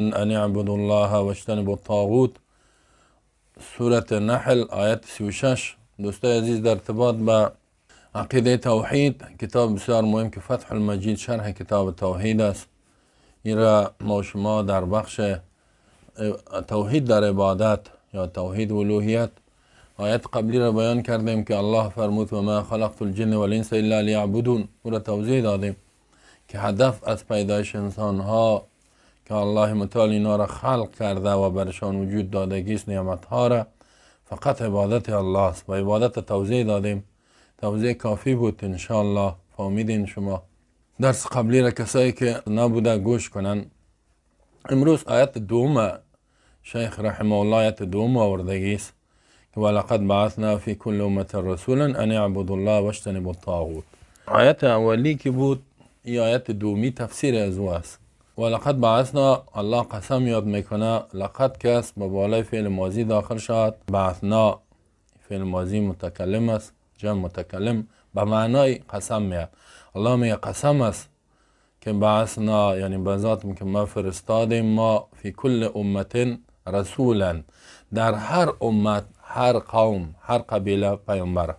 أن اعبدوا الله واجتنبوا الطاغوت. سورة نحل آیت 36. دوستای عزیز، در ارتباط با عقیده توحید کتاب بسیار مهم که فتح المجید شرح کتاب توحید است، این را ما شما در بخش توحید در عبادت یا توحید الوهیت آیت قبلی را بیان کردیم که الله فرمود و ما خلقت الجن والانس الا لیعبدون. او را توضیح دادیم که هدف از پیدایش انسان ها که الله متعال اینا را خلق کرده و برشان وجود دادگی است، نعمت ها را فقط عبادت الله است و عبادت توضیح دادیم. توضیح کافی بود انشاءالله. فهمیدین شما درس قبلی را کسایی که نبوده گوش کنن. امروز آیت دوم شیخ رحمه الله آیت دوم آوردگی است که ولقد بعثنا فی کل امة رسولا ان اعبدوا الله واجتنبوا الطاغوت. آیت اولی که بود، این آیت دومی تفسیر از او است. ولقد بعثنا، الله قسم یاد میکنه، لقد کس به بالای فعل ماضی داخل شد، بعثنا فعل ماضی متکلم است، جمع متکلم به معنای قسم میاد. الله میگه قسم است که بعثنا، یعنی به ذات که ما فرستادیم، ما فی کل امت رسولا، در هر امت، هر قوم، هر قبیله پیامبر،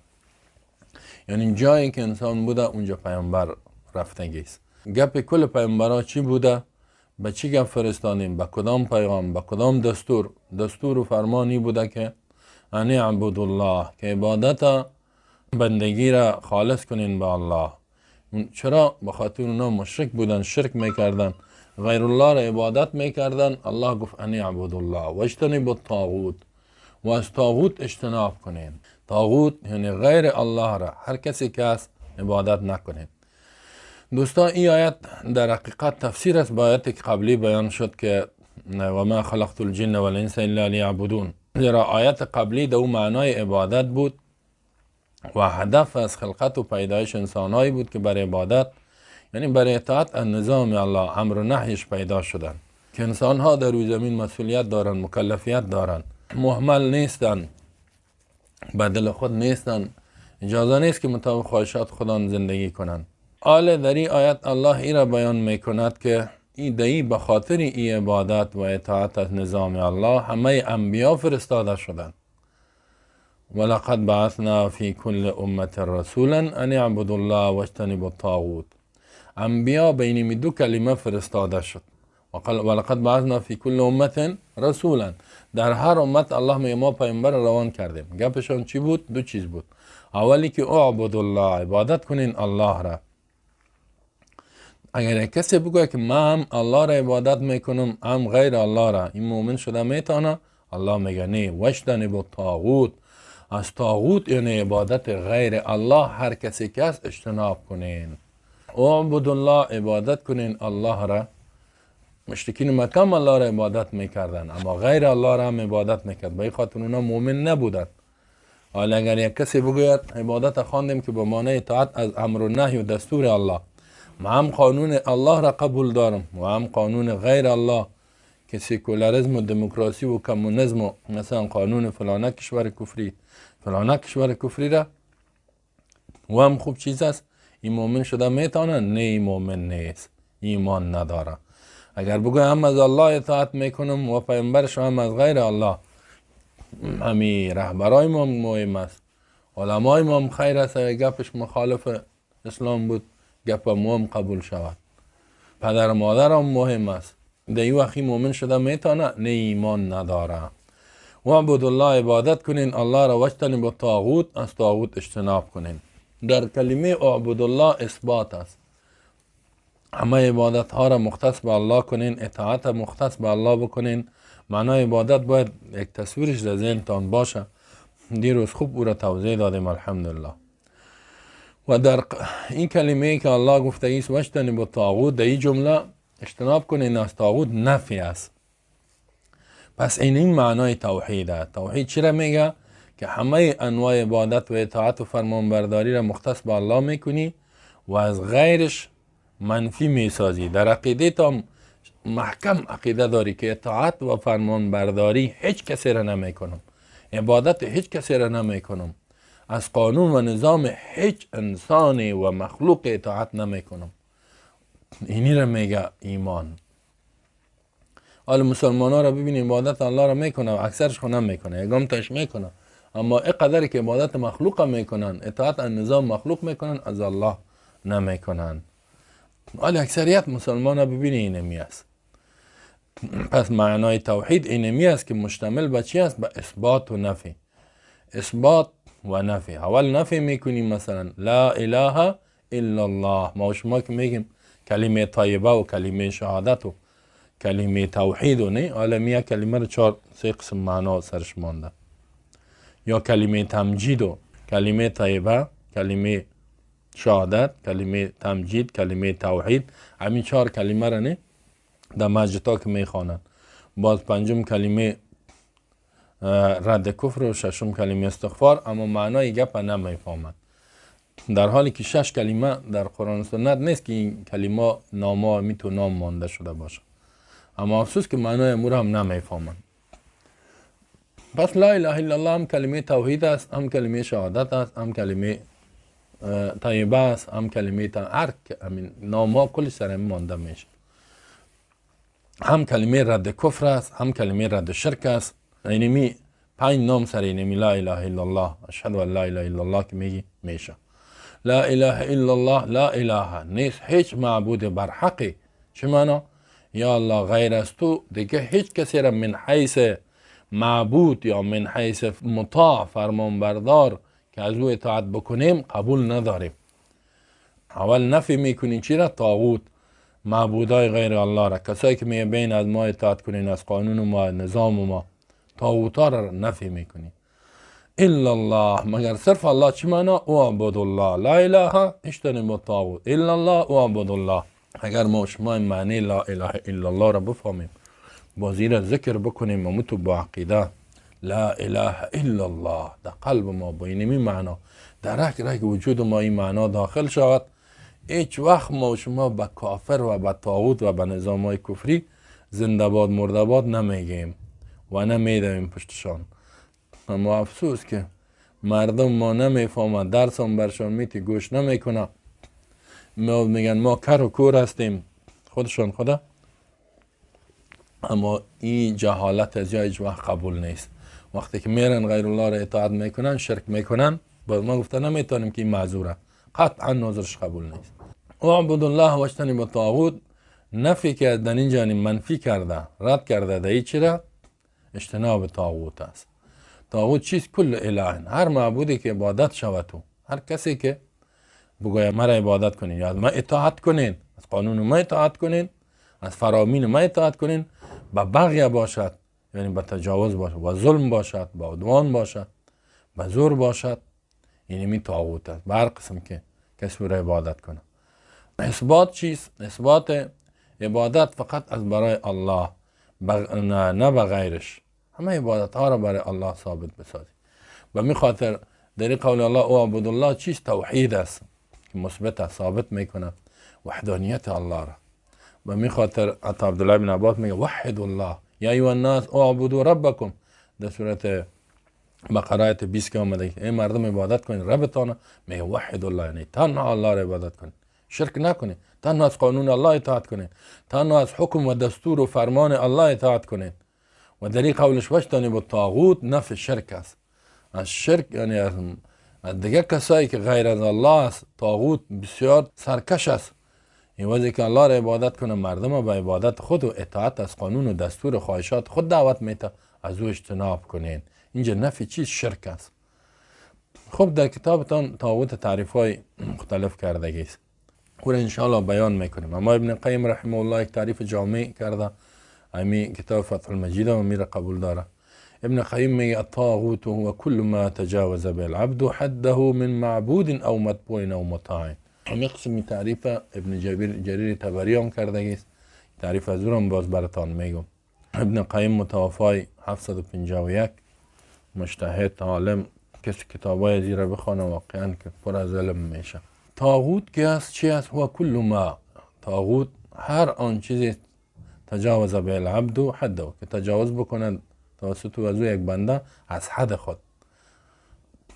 یعنی جایی که انسان بوده اونجا پیامبر رفتگی است. گپ کل پیامبرها چی بوده؟ به چی گپ فرستادیم؟ به کدام پیغام؟ به کدام دستور؟ دستور و فرمانی بوده که ان اعبدوا الله، که عبادت بندگی را خالص کنین به الله. چرا؟ به خاطر اونا مشرک بودن، شرک میکردن، غیر الله را عبادت میکردن. الله گفت ان اعبدوا الله واجتنبوا الطاغوت، و از طاغوت اجتناب کنین. طاغوت یعنی غیر الله را هر کسی که است عبادت نکنین. دوستان، این آیت در حقیقت تفسیر است با آیت که قبلی بیان شد که و ما خلقت الجن والانس الا لیعبدون. زیرا آیت قبلی در معنای عبادت بود و هدف از خلقت و پیدایش انسانهایی بود که بر عبادت، یعنی بر اطاعت از نظام الله، امر و نهیش پیدا شدن، که انسانها در روی زمین مسئولیت دارن، مکلفیت دارن، مهمل نیستن، بدل خود نیستن، اجازه نیست که مطابق خواهشات خودان زندگی کنند. آل در این آیت الله ای را بیان میکند که ای دهی به خاطر ای عبادت و اطاعت از نظام الله همه انبیا فرستاده شدند. ولقد بعثنا فی کل امة رسولا ان اعبدوا الله واجتنبوا الطاغوت. انبیا بین دو کلمه فرستاده شد. ولقد بعثنا فی کل امة رسولا، در هر امت الله میگه ما پیامبر روان کردیم. گپشان چی بود؟ دو چیز بود. اولی که اعبدوا الله، عبادت کنین الله را. اگر کسی بگوید که من هم الله را عبادت میکنم هم غیر الله را، این مؤمن شده میتونه؟ الله میگه نه، واجتنبوا الطاغوت، از طاغوت یعنی عبادت غیر الله هر کسی که است اجتناب کنین. اعبدوا الله، عبادت کنین الله را. مشرکین مکه هم الله را عبادت میکردن، اما غیر الله را هم عبادت میکرد، به این خاطر اونا مؤمن نبودن. حالا اگر یک کسی بگوید عبادت خواندیم که به معنی اطاعت از امر و نهی و دستور الله، ما هم قانون الله را قبول دارم و هم قانون غیر الله که سکولاریسم و دموکراسی و کمونیسم و مثلا قانون فلانه کشور کفری، فلانه کشور کفری را و هم خوب چیز است، این مؤمن شده میتونه؟ نه، این مؤمن نیست، ایمان نداره. اگر بگویم هم از الله اطاعت میکنم و پیامبرش هم از غیر الله، همی رهبرای ما مهم است، علمای ما هم خیر است، اگر گپش مخالف اسلام بود گپ ما هم قبول شود، پدر مادر هم مهم است، در این وقتی مؤمن شده میتونه؟ نه، ایمان نداره. و اعبدوا الله، عبادت کنین الله را، واجتنبوا الطاغوت، از طاغوت اجتناب کنین. در کلمه اعبدوا الله اثبات است، همه عبادت ها را مختص به الله کنین، اطاعت مختص به الله بکنین. معنای عبادت باید یک تصویرش در ذهنتان باشه. دیروز خوب او را توضیح دادیم الحمدلله. و در این کلمه که الله گفته ایست واجتنبوا الطاغوت، در این جمله اجتناب کنین از طاغوت نفی است. پس این معنای توحید است. توحید چرا میگه؟ که همه انواع عبادت و اطاعت و فرمانبرداری را مختص به الله میکنی و از غیرش منفی میسازی. در عقیده تا محکم عقیده داری که اطاعت و فرمانبرداری هیچ کسی را نمیکنم، عبادت هیچ کسی را نمیکنم، از قانون و نظام هیچ انسانی و مخلوق اطاعت نمیکنم. اینی را میگه ایمان. حالا مسلمان ها را ببینیم عبادت الله را میکنه و اکثرش خو نمیکنه، یگام تاش میکنه، اما اینقدر که عبادت مخلوق میکنن، اطاعت از نظام مخلوق میکنن، از الله نمیکنن. حالا اکثریت مسلمان ها ببینی اینمی است. پس معنای توحید اینمی است که مشتمل به چی است؟ به اثبات و نفی. اثبات و نفی. اول نفی میکنیم، مثلا لا اله الا الله. ما شما که میگیم کلمه طیبه و کلمه شهادت و کلمه توحید و نه، حالا میه کلمه رو چهار سه قسم معنا سرش مانده، یا کلمه تمجید و کلمه طیبه، کلمه شهادت، کلمه تمجید، کلمه توحید، همین چهار کلمه رو نه در مسجدها که میخوانند. باز پنجم کلمه رد کفر و ششم کلمه استغفار، اما معنای گپ نمیفهمند، در حالی که شش کلمه در قرآن و سنت نیست که این کلمه نامه می تو نام مانده شده باشه، اما افسوس که معنای امور هم نمیفهمند. پس لا اله الا الله هم کلمه توحید است، هم کلمه شهادت است، هم کلمه طیبه است، هم کلمه هر نام ها کلی سر مانده میشه، هم کلمه رد کفر است، هم کلمه رد شرک است. اینمی پنج نام سر اینمی لا اله الا الله، اشهد ان لا اله الا الله که میگی میشه. لا اله الا الله، لا اله نیست هیچ معبود برحقی. چه معنا؟ یا الله غیر از تو دیگه هیچ کسی را من حیث معبود یا من حیث مطاع فرمانبردار که از او اطاعت بکنیم قبول نداریم. اول نفی میکنیم چی را؟ طاغوت، معبودای غیر الله را، کسایی که میگه بین از ما اطاعت کنین، از قانون ما، نظام ما، طاغوتا را نفی میکنیم. الا الله، مگر صرف الله. چی معنا؟ اعبد الله، لا اله اجتنب الطاغوت، الا الله اعبد الله. اگر ما شما این معنی لا اله الا الله را بفهمیم، بازی را ذکر بکنیم و متو با عقیده لا اله الا الله در قلب ما با اینمی معنا در رگ رگ وجود ما این معنا داخل شود، هیچ وقت ما شما به کافر و به طاغوت و به نظام های کفری زنده باد مرده باد نمیگیم و نمیدویم پشتشان. اما افسوس که مردم ما نمیفهمند، درس هم برشان میتی گوش نمیکنه، میگن ما کر و کور هستیم، خودشان خدا. اما این جهالت از یا هیچ وقت قبول نیست. وقتی که میرن غیر الله را اطاعت میکنن، شرک میکنن، باز ما گفته نمیتونیم که این معذوره، قطعا نظرش قبول نیست. اعبد الله واجتنب الطاغوت، نفی که در اینجا منفی کرده، رد کرده، در این چرا؟ اجتناب طاغوت است. طاغوت چیست؟ کل اله، هر معبودی که عبادت شود، تو هر کسی که بگوید مرا عبادت کنین یا از ما اطاعت کنین، از قانون ما اطاعت کنین، از فرامین ما اطاعت کنین، به بغی باشد، یعنی به تجاوز باشد، به ظلم باشد، به عدوان باشد، به زور باشد، یعنی می طاغوت است، به هر قسم که کسی را عبادت کنه. اثبات چیست؟ اثبات عبادت فقط از برای الله، نه به غیرش. همه عبادت ها را برای الله ثابت بسازی. به می خاطر در قول الله اعبد الله چیست؟ توحید است که مثبت است، ثابت میکنه وحدانیت الله را. به می خاطر عطا عبدالله بن عباس میگه وحد الله یا ایها الناس اعبدوا ربکم، در سورت بقره آیت 20 که آمده ای مردم عبادت کنید ربتان، میگه وحد الله، یعنی تنها الله را عبادت کنید، شرک نکنید، تنها از قانون الله اطاعت کنید، تنها از حکم و دستور و فرمان الله اطاعت کنید. و در این قولش واجتنبوا الطاغوت نفی شرک است. از شرک یعنی از دیگه کسایی که غیر از الله است، طاغوت بسیار سرکش است. این وضعی که الله را عبادت کنه، مردم به عبادت خود و اطاعت از قانون و دستور و خواهشات خود دعوت میته، از او اجتناب کنین. اینجا نفی چیز؟ شرک است. خب در کتابتان طاغوت تعریف های مختلف کردگی است، او را انشاءالله بیان میکنیم. اما ابن قیم رحمه الله یک تعریف جامع کرده، امی کتاب فتح المجید و میره قبول داره. ابن قیم میگه الطاغوت هو كل ما تجاوز به العبد حده من معبود او متبوع او مطاع. همین قسم تعریف ابن جریر طبری هم کرده است، تعریف از او باز براتان میگم. ابن قیم متوفای 751، مجتهد عالم، کسی کتابای زیرا بخوانه واقعا که پر از علم میشه. طاغوت که است چی است؟ هو کل ما، طاغوت هر آن چیزی تجاوز به العبد حده، که تجاوز بکنند توسط از یک بنده از حد خود،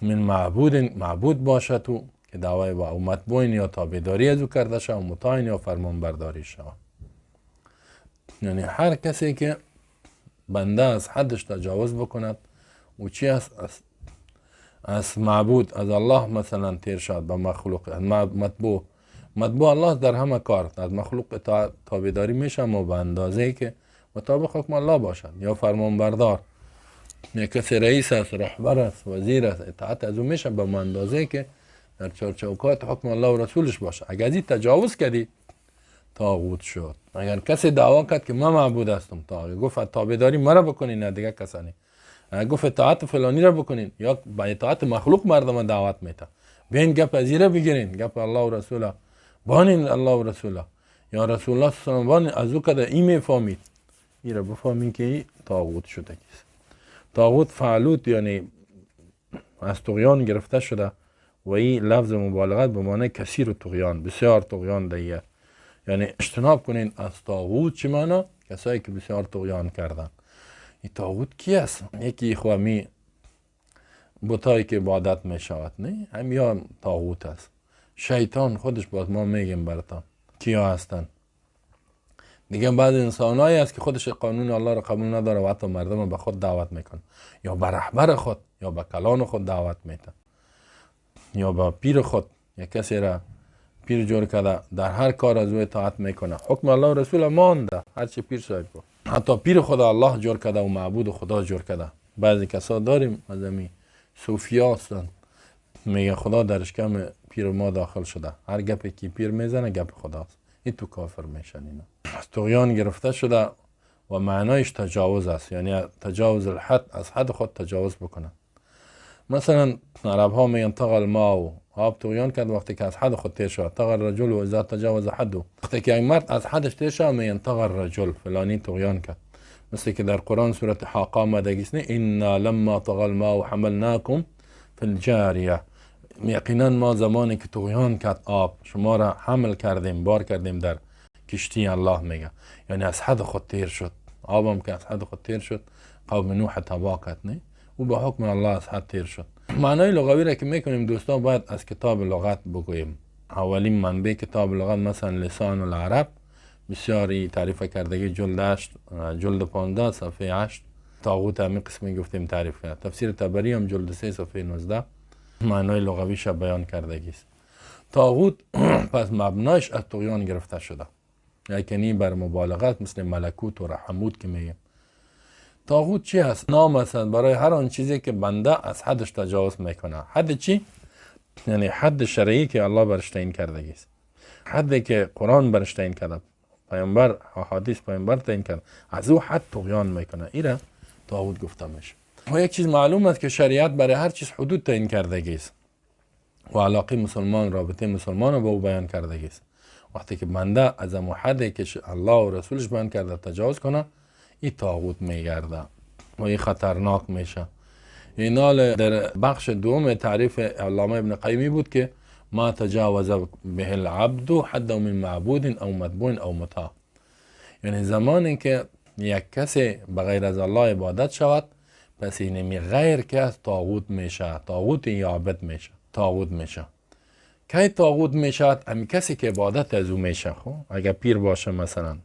من معبود، معبود باشد تو که دعوای با او متبوع یا تابعداری از او کرده شود، مطاع یا فرمانبرداری شود. یعنی هر کسی که بنده از حدش تجاوز بکند و چی است؟ از معبود، از الله مثلا تیر شد به مخلوق، متبوع، متبوع الله در همه کار، از مخلوق تابعداری میشه اما به اندازه که مطابق حکم الله باشد، یا فرمانبردار، یا کسی رئیس است، رهبر است، وزیر است، اطاعت از او میشه به اندازه که در چارچوکات حکم الله و رسولش باشه. اگر از این تجاوز کردی طاغوت شد. اگر کسی دعوا کرد که من معبود هستم، تا گفت تابعداری مرا بکنین نه دیگه کسانی، اگر گفت اطاعت فلانی را بکنین، یا با اطاعت مخلوق مردم دعوت میته، بیاین گپ از را بگیرین، گپ الله و رسوله بانین، الله و رسوله یا رسول الله صلی الله علیه و از او کده ای میفهمید، ای را بفهمین که ای طاغوت شده. طاغوت فعلوت یعنی از طغیان گرفته شده و این لفظ مبالغت به معنی کثیر طغیان، بسیار طغیان دیگه. یعنی اجتناب کنین از طاغوت. چی معنا؟ کسایی که بسیار طغیان کردن. این طاغوت کی است؟ یکی خوامی بتایی که عبادت می شود، نه؟ هم یا طاغوت است. شیطان خودش باز ما میگیم براتان کیا هستن. دیگه بعض انسانایی است که خودش قانون الله را قبول نداره و حتی مردم رو به خود دعوت میکنه، یا به رهبر خود یا به کلان خود دعوت میده، یا به پیر خود، یا کسی را پیر جور کرده در هر کار از او اطاعت میکنه، حکم الله و رسول مانده، هرچی پیر صاحب گفت. حتی پیر خدا الله جور کرده و معبود خدا جور کرده. بعضی کسا داریم از همین صوفیا هستن، میگه خدا در اشکم پیر ما داخل شده، هر گپی که پیر میزنه گپ خداست، این تو کافر میشن. اینا از طغیان گرفته شده و معنایش تجاوز است، یعنی تجاوز الحد، از حد خود تجاوز بکنه. مثلا عرب ها میگن طغى الماء، آب طغیان کرد وقتی که از حد خود تیر شد. طغى الرجل و اذا تجاوز حده، وقتی که یک مرد از حدش تیر شد میگن طغى الرجل، فلانی طغیان کرد. مثل که در قرآن سورة حاقه آمده است، انا لما طغى الماء حملناکم فی الجاریه، یقینا ما زمانی که طغیان کرد آب شما را حمل کردیم، بار کردیم در کشتی. الله میگه یعنی از حد خود تیر شد، آبم که از حد خود تیر شد قوم نوح تباه کرد، نه؟ او به حکم الله از حد تیر شد. معنای لغوی را که میکنیم دوستان باید از کتاب لغت بگوییم. اولین منبع کتاب لغت مثلا لسان العرب بسیاری تعریف کردگی، جلد 8 جلد 15 صفحه 8 طاغوت همین قسمی گفتیم تعریف کرد. تفسیر طبری هم جلد 3 صفحه 19 معنای لغویش بیان کردگی است. طاغوت پس مبنایش از طغیان گرفته شده، یعنی بر مبالغت مثل ملکوت و رحموت که میگیم. طاغوت چی هست؟ نام است برای هر آن چیزی که بنده از حدش تجاوز میکنه. حد چی؟ یعنی حد شرعی که الله برش تعیین کردگی است، حدی که قرآن برش تعیین کرده، پیامبر احادیث پیامبر تعیین کرده، از او حد طغیان میکنه، ایره طاغوت گفته میشه. و یک چیز معلوم است که شریعت برای هر چیز حدود تعیین کردگی است و علاقه مسلمان، رابطه مسلمان رو با او بیان کردگی است. وقتی که بنده از امو حدی که الله و رسولش بیان کرده تجاوز کنه، این طاغوت میگرده و این خطرناک میشه. اینال در بخش دوم تعریف علامه ابن قیمی بود که ما تجاوز به العبد حد من معبود او متبوع او مطاع، یعنی زمانی که یک کسی بغیر از الله عبادت شود، پس اینمی غیر که از طاغوت میشه، طاغوت یا عبد میشه، طاغوت میشه. کی طاغوت میشه؟ امی کسی که عبادت از او میشه. خب اگر پیر باشه مثلا،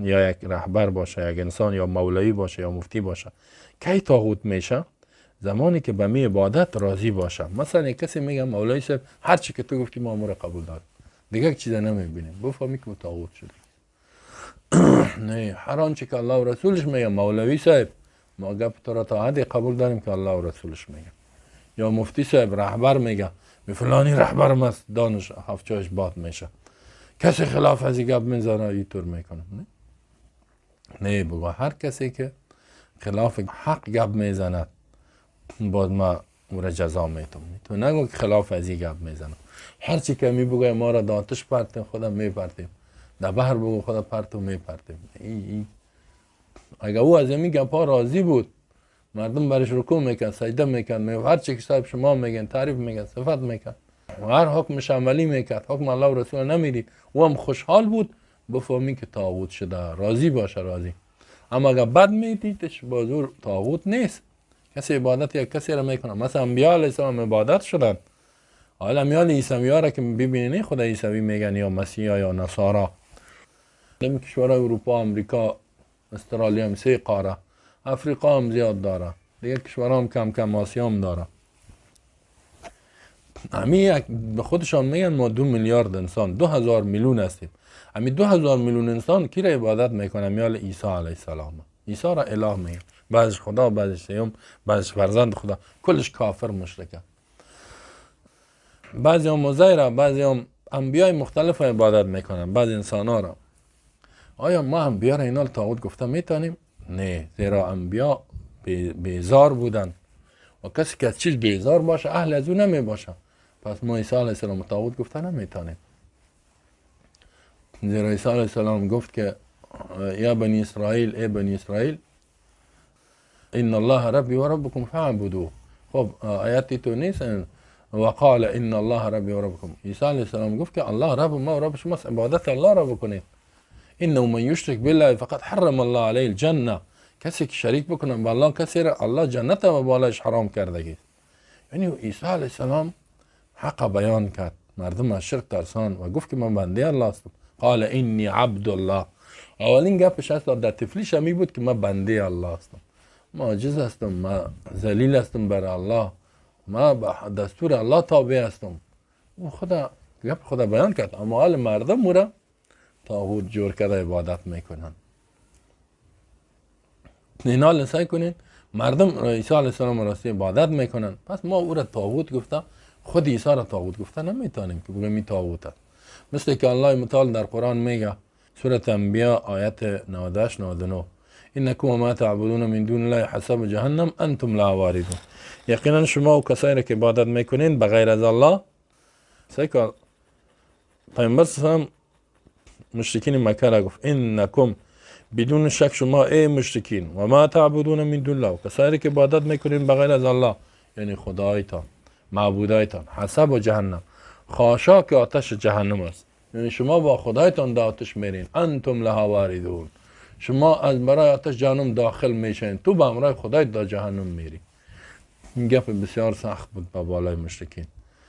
یا یک رهبر باشه، یک انسان، یا مولوی باشه، یا مفتی باشه، کی طاغوت میشه؟ زمانی که به می عبادت راضی باشه. مثلا یک کسی میگه مولوی صاحب هر چی که تو گفتی ما امور قبول داریم، دیگه چیز نمیبینیم، بفهمی که طاغوت شده. نه، هر آنچه که الله و رسولش میگه، مولوی صاحب ما گپ تو را تا حدی قبول داریم که الله و رسولش میگه، یا مفتی صاحب رهبر میگه فلانی رهبر ماست، دانش هفت چاش باد میشه، کسی خلاف از گپ میزنه اینطور میکنه. نه نه، بگو هر کسی که خلاف حق گپ میزند باز ما او را جزا میتم. تو نگو که خلاف از این گپ میزنم، هر چی که می بگوی ما را دانتش پرتیم خودم میپرتیم، در بحر بگو خدا پرتو میپرتیم. ای اگه او از این گپ ها راضی بود، مردم برش رکوع میکن، سجده میکن، هر چی که صاحب شما میگن، تعریف میکن، صفت میکن، هر حکمش عملی میکرد، حکم الله و رسول نمیدید، او هم خوشحال بود، بفهمی که طاغوت شده، راضی باشه، راضی. اما اگر بد میدیدش بازور طاغوت نیست. کسی عبادت یک کسی را میکنه، مثلا انبیاء علیه السلام عبادت شدن. حالا میال عیسوی ها را که ببینی خدا عیسوی میگن یا مسیح یا نصارا، در کشورهای اروپا، امریکا، استرالیا هم 3 قاره، افریقا هم زیاد داره، دیگه کشورها هم کم کم آسیا هم داره. همی به خودشان میگن ما 2 میلیارد انسان، 2000 میلیون هستیم. همی 2000 میلیون انسان کی را عبادت میکنه؟ میال عیسی علیه السلام. عیسی را اله میگن، بعضش خدا، بعضش سیوم، بعضش فرزند خدا، کلش کافر مشرکه. بعضی هم عزیر، بعضی هم انبیای مختلف عبادت میکنن، بعضی انسان ها را. آیا ما انبیا را اینا طاغوت گفته میتونیم؟ نه، زیرا انبیا بیزار بودن و کسی که از چیز بیزار باشه اهل از او نمی باشه. پس ما عیسی علیه السلام طاغوت گفته نمیتونیم، زیرا عیسی علیه السلام گفت که یا بنی اسرائیل، ای بنی اسرائیل، ان الله ربی و ربکم فاعبدوه. خب آیاتی تو نیست. وقال ان الله ربی و ربکم. عیسی علیه السلام گفت که الله رب ما و رب شماست، عبادت الله را بکنید. انه من یشرک بالله فقد حرم الله علیه الجنه. کسی که شریک بکنه با الله، کسی را الله جنت و بالایش حرام کرده. یعنی عیسی علیه السلام حق بیان کرد، مردم از شرک ترسان و گفت که من بنده الله هستم. قال انی عبد الله. اولین گپش هست در طفلیش همی بود که من بنده الله هستم، ما عاجز هستم، ما ذلیل هستم بر الله، ما به دستور الله تابع هستم. او خدا گپ خدا بیان کرد، اما حال مردم او را طاغوت جور کرده عبادت میکنن. اینا سعی کنین مردم عیسی علیه السلام راستی عبادت میکنن، پس ما او را طاغوت گفته، خود عیسی را طاغوت گفته نمیتونیم که بگیم این طاغوت است. مثل که الله متعال در قرآن میگه، سورة انبیاء آیت 98 99، انکم ما تعبدون من دون الله حسب جهنم انتم لا واردون. یقینا شما و کسایی را که عبادت میکنین بغیر از الله. سعی کن پیامبر صلی مشرکین مکه را گفت انکم، بدون شک شما ای مشرکین، و ما تعبدون من دون الله، کسایی که عبادت میکنین بغیر از الله، یعنی خدایتان، معبودایتان، حسب جهنم، خاشاک آتش جهنم است. یعنی شما با خدایتان در آتش میرین. انتم لها واردون، شما از برای آتش جهنم داخل میشین، تو به همراه خدایت در جهنم میری. این گپ بسیار سخت بود با بالای مشرکین.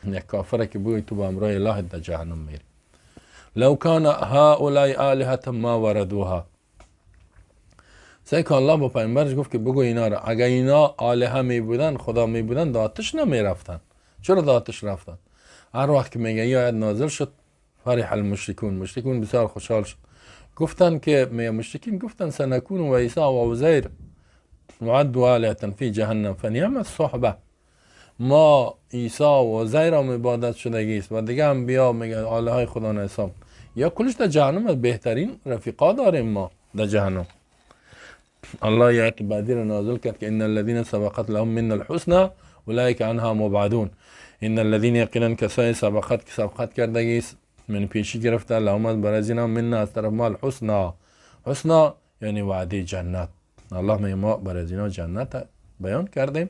یک کافره که بگوی تو به همراه الهت در جهنم میری. لو کان هؤلاء آلهة ما وردوها. سعی که الله با پیامبرش گفت که بگو اینا را، اگر اینا آلهه می بودن، خدا می بودن، در آتش نمی رفتن. چرا در آتش رفتن؟ هر وقت که میگه این آیت نازل شد، فرح المشرکون، مشرکون بسیار خوشحال شد. گفتن که مشرکین گفتن سنکون و عیسی و عزیر معد آلهة فی جهنم فنعم الصحبه. ما عیسی و عزیر هم عبادت شدگی است و دیگه انبیا میگه آله های خدا حساب، یا کلش در جهنم، بهترین رفیقا داریم ما در جهنم. الله آیت بعدی را نازل کرد که ان الذين سبقت لهم من الحسنى اولئک عنها مبعدون. ان الذين یقینا کسایی سبقت که سبقت کردگی است، من پیشی گرفته، لهم از برای اینا، من از طرف ما الحسنى، حسنا یعنی وعده جنت. الله می ما برای اینا جنت بیان کردیم،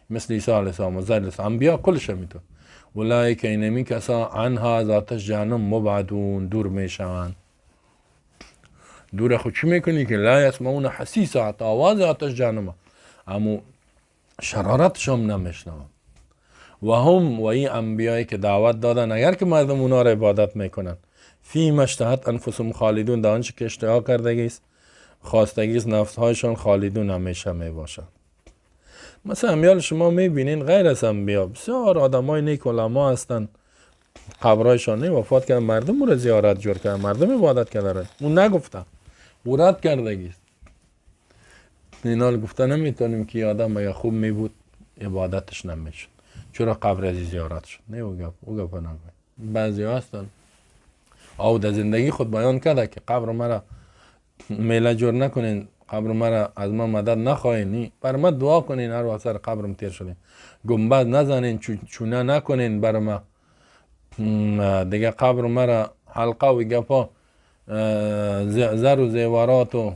مثل عیسی علیه السلام و زید انبیا کلش میتون. اولئک اینمی کسا عنها از آتش جهنم مبعدون، دور میشوند. دور خود چی میکنی که لا یسمعون حسیسا، حتی آواز آتش جهنم اما شرارتش هم نمیشنون. و هم و این انبیایی که دعوت دادن، اگر که مردم اونا را عبادت میکنن، فی ما اشتهت انفسهم خالدون، در آنچه که اشتها کردگی است، خواستگی است نفسهایشان، خالدون همیشه میباشند. مثلا امیال شما میبینین غیر از انبیا بسیار آدمای نیک علما هستن، قبرایشان وفات کردن، مردم او را زیارت جور کردن، مردم عبادت کردن، اون نگفتن، او رد کردگی است. اینا گفته نمیتونیم که آدم اگر خوب میبود عبادتش نمیشد، چرا قبر از زیارت شد؟ نه او گپ، او گپ نگوی. بعضی هستن او در زندگی خود بیان کرده که قبر مرا میله جور نکنین، قبر مرا از ما مدد نخواهین، بر ما دعا کنین هر وقت سر قبرم تیر شدین، گنبد نزنین، چونه نکنین بر ما، دیگه قبر مرا حلقه و گپا زر و زیورات و